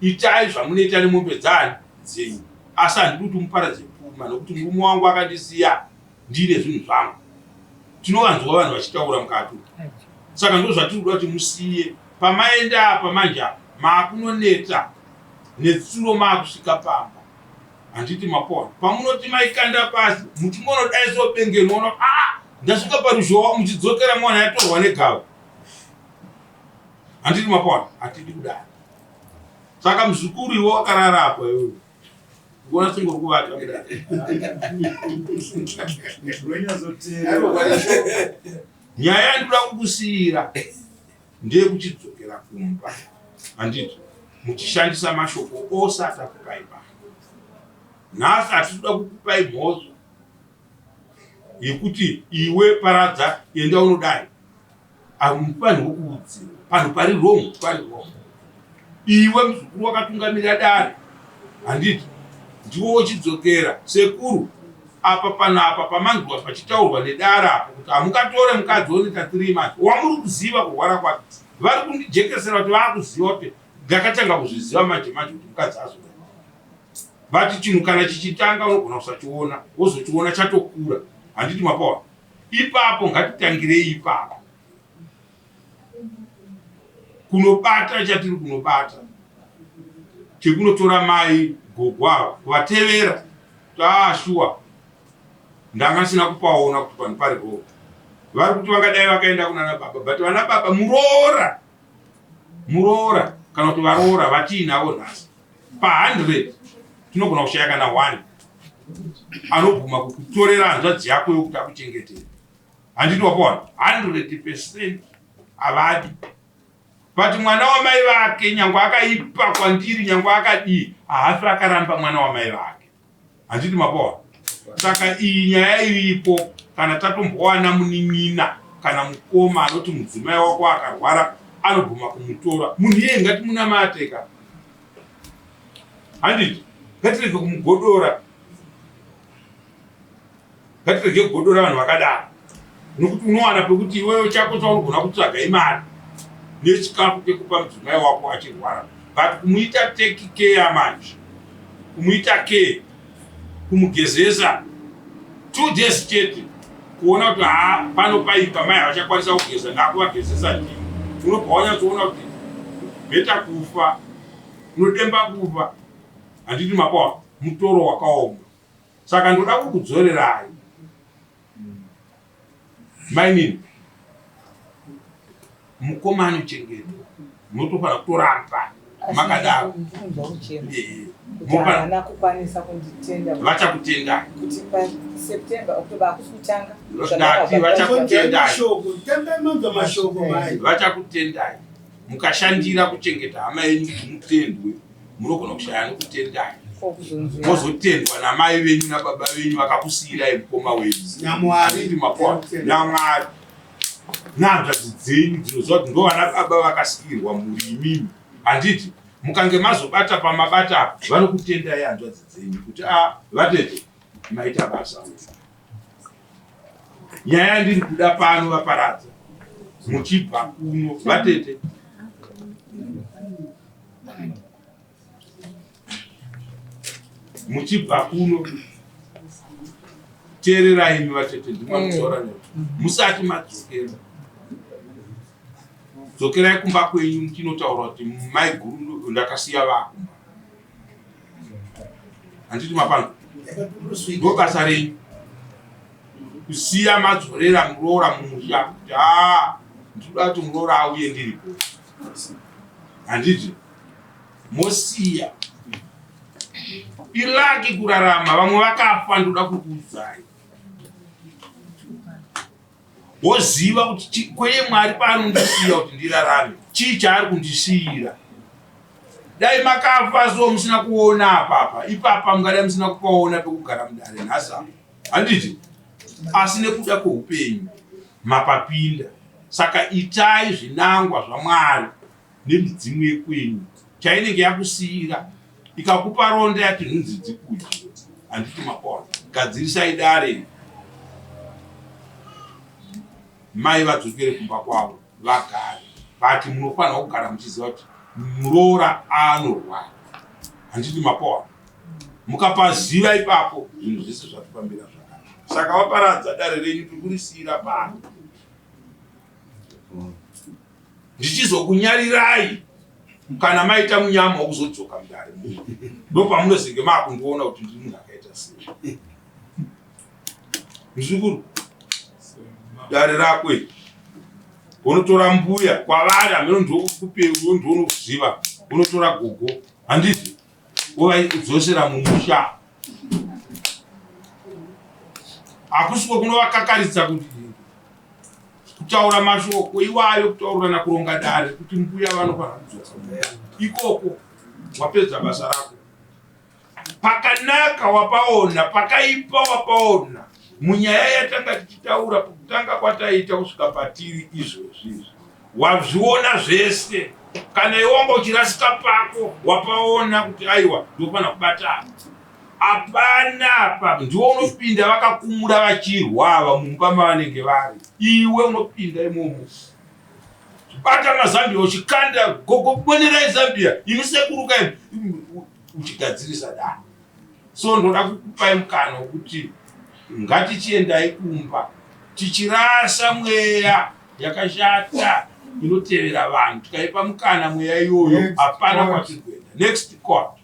itai zvamunoita nemombe dzani dzenyu asi handidi kuti muparadze pfuma nokuti murume wangu akandisiya ndiine zvinhu zvangu tinovanzwa vanhu vachitaura mukati saka ndo zvatiri kuda kuti musiye. Pamaenda apa manje apa maakunonetsa netsuro maakusvika pamba. Handiti mapona. Pamunoti maikanda pasi muchingonodaiso bengeni ona ah ndasvika paruzhowa muchidzokera mwana yatorwa negava. Handiti mapona. Hatidi kudaro. Saka muzukuru iwe wakarara apa iwewe. Kuona singori kuvata kudai. Nyaya yandinoda kukusiira ndeyekuchidzokera kumba handiti muchishandisa mashoko ose atakupai pano. Nhasi hatisi kuda kukupai mhosva yekuti iwe paradza enda unodai. Hamufanirwi kuudzirwa panhu pari wrong pari wrong. Iwe muzukuru wakatungamira dare handiti ndiwo wochidzokera sekuru apa panapa pamanzwa pachitaurwa nedare apo kuti hamungatore mukadzi wonoita 3 months wamuri kuziva kurwara kwake vari kundijekesera kuti vakuziva kuti ndakatanga kuzviziva manje manje kuti mukadzi azoda but chinhu kana chichitanga unogona kusachiona wozochiona chatokura handiti mapawa Ipapo ngatitangirei ipapo kunobata chatiri kunobata chekunotora mai gogo ava kuvatevera taa shuwa ndanga ndisina kupaona kuti panhu pari wrong vari kuti vangadai vakaenda kunana baba but vana baba muroora muroora kana kuti varoora vatiinavo nhasi pa 100 tinogona kushaya kana 1 anobvuma kukutorera hanzvadzi yako yokuti akuchengetera handiti wapawana 100 percent havadi but mwana wamai vake nyangwe akaipa kwandiri nyangwe akadii haafi akaramba mwana wamai vake handiti mapawana saka iyi nyaya iripo kana tatombowana munin'ina kana mukoma anoti mudzimai wako akarwara anobvuma kumutora munhu iyeye ngatimunamateka handiti ngatirege kumugodora ngatirege kugodora vanhu vakadaro nokuti unowana pekuti iwewe chako chaunogona kutsvaga imari nechikafu chekupa mudzimai wako achirwara but kumuita take care manje kumuita care kumugezesa two days chete kuona kuti haa pano paipa mai havachakwanisa kugeza ndakuvagezesa ndii unobva wanyatsoona kuti beta kufa unodemba kufa handiti mapawa mutoro wakaoma saka ndoda kukudzorerai mainini mukoma anochengetwa munotofanira kutoramba makadaro havana kukwanisa kunditenda vachakutendai kuti paseptember october hakusi kutanga ndati vachakutendai vachakutendai mukashandira kuchengeta hama yenyu kuti mutendwe munogona kushaya anokutendai mozotendwa namai venyu nababa venyu vakakusiyirai mukoma wenyu namwari namwari nehanzvadzi dzenyu dzinoziva kuti ndovana baba vakasikirwa mhuri imimi handiti mukange mazobata pamabata vanokutendai hanzvadzi dzenyu kuti a ah, vatete maita basa nyaya yandiri kuda pano vaparadza muchibva kuno vatete muchibva kuno teererai imi vatete ndimamutaura ne musati madzokera dzokerai kumba kwenyu muchinotaura kuti maiguru ndakasiya vakumba handiti mapano ndobasa renyu kusiya madzorera muroora mumusha kuti haa ndinoda kuti muroora auye ndiripo handiti mosiya ilaki kurarama vamwe vakafa ndoda kukuudzai woziva kuti kweye mwari paanondisiya kuti ndirarame chii chaari kundisiira dai makafa so musina kuona apapa ipapa mungadai musina kupaona pekugara mudare nhasi apa handiti asi nekuda kweupenyu mapapinda saka itai zvinangwa zvamwari nemidzimu yekwenyu chainenge yakusiira ikakupa ronda yati nhunzi dzikudye handiti makona gadzirisai dare mai vadzokere kumba kwavo vagare but munofanira kugara muchiziva kuti muroora anorwara handiti makona mukapaziva ipapo zvinhu zvese zvatofambira zvakanaka saka vaparadza dare renyu tiri kurisiira pano. Ndichizokunyarirai kana maita munyama wekuzodzoka mudare muno. Ndopamunozenge maakundiona kuti ndiri munhu akaita sei. Muzukuru, dare rako iri unotora mbuya kwavari hameno ndokupeu ndounoziva unotora gogo handiti wovaidzosera mumusha hakusiko kunovakakaritsa kuti kutaura mashoko iwayo kutaurirana kuronga dare kuti mbuya vanofanira kudzosa ikoko wapedza basa rako pakanaka wapaona pakaipa wapaona munyaya yatanga tichitaura kutanga kwataita kusvika patiri izvozvi izvi wazviona zvese kana iwe wanga uchirasika pako wapaona kuti aiwa ndofana kubata apa hapana apa ndiwe unopinda vakakumura vachirwa ava mumba mavanenge vari iwe unopinda imomo bata mazambia uchikanda gogo bonerai zambia imi sekuru kai uchigadzirisa da so ndoda kukupai mukana wekuti ngatichiendai kumba tichirasa mweya yakashata inotevera vanhu tikaipa mukana mweya iyoyo hapana kwatiri kuenda next court.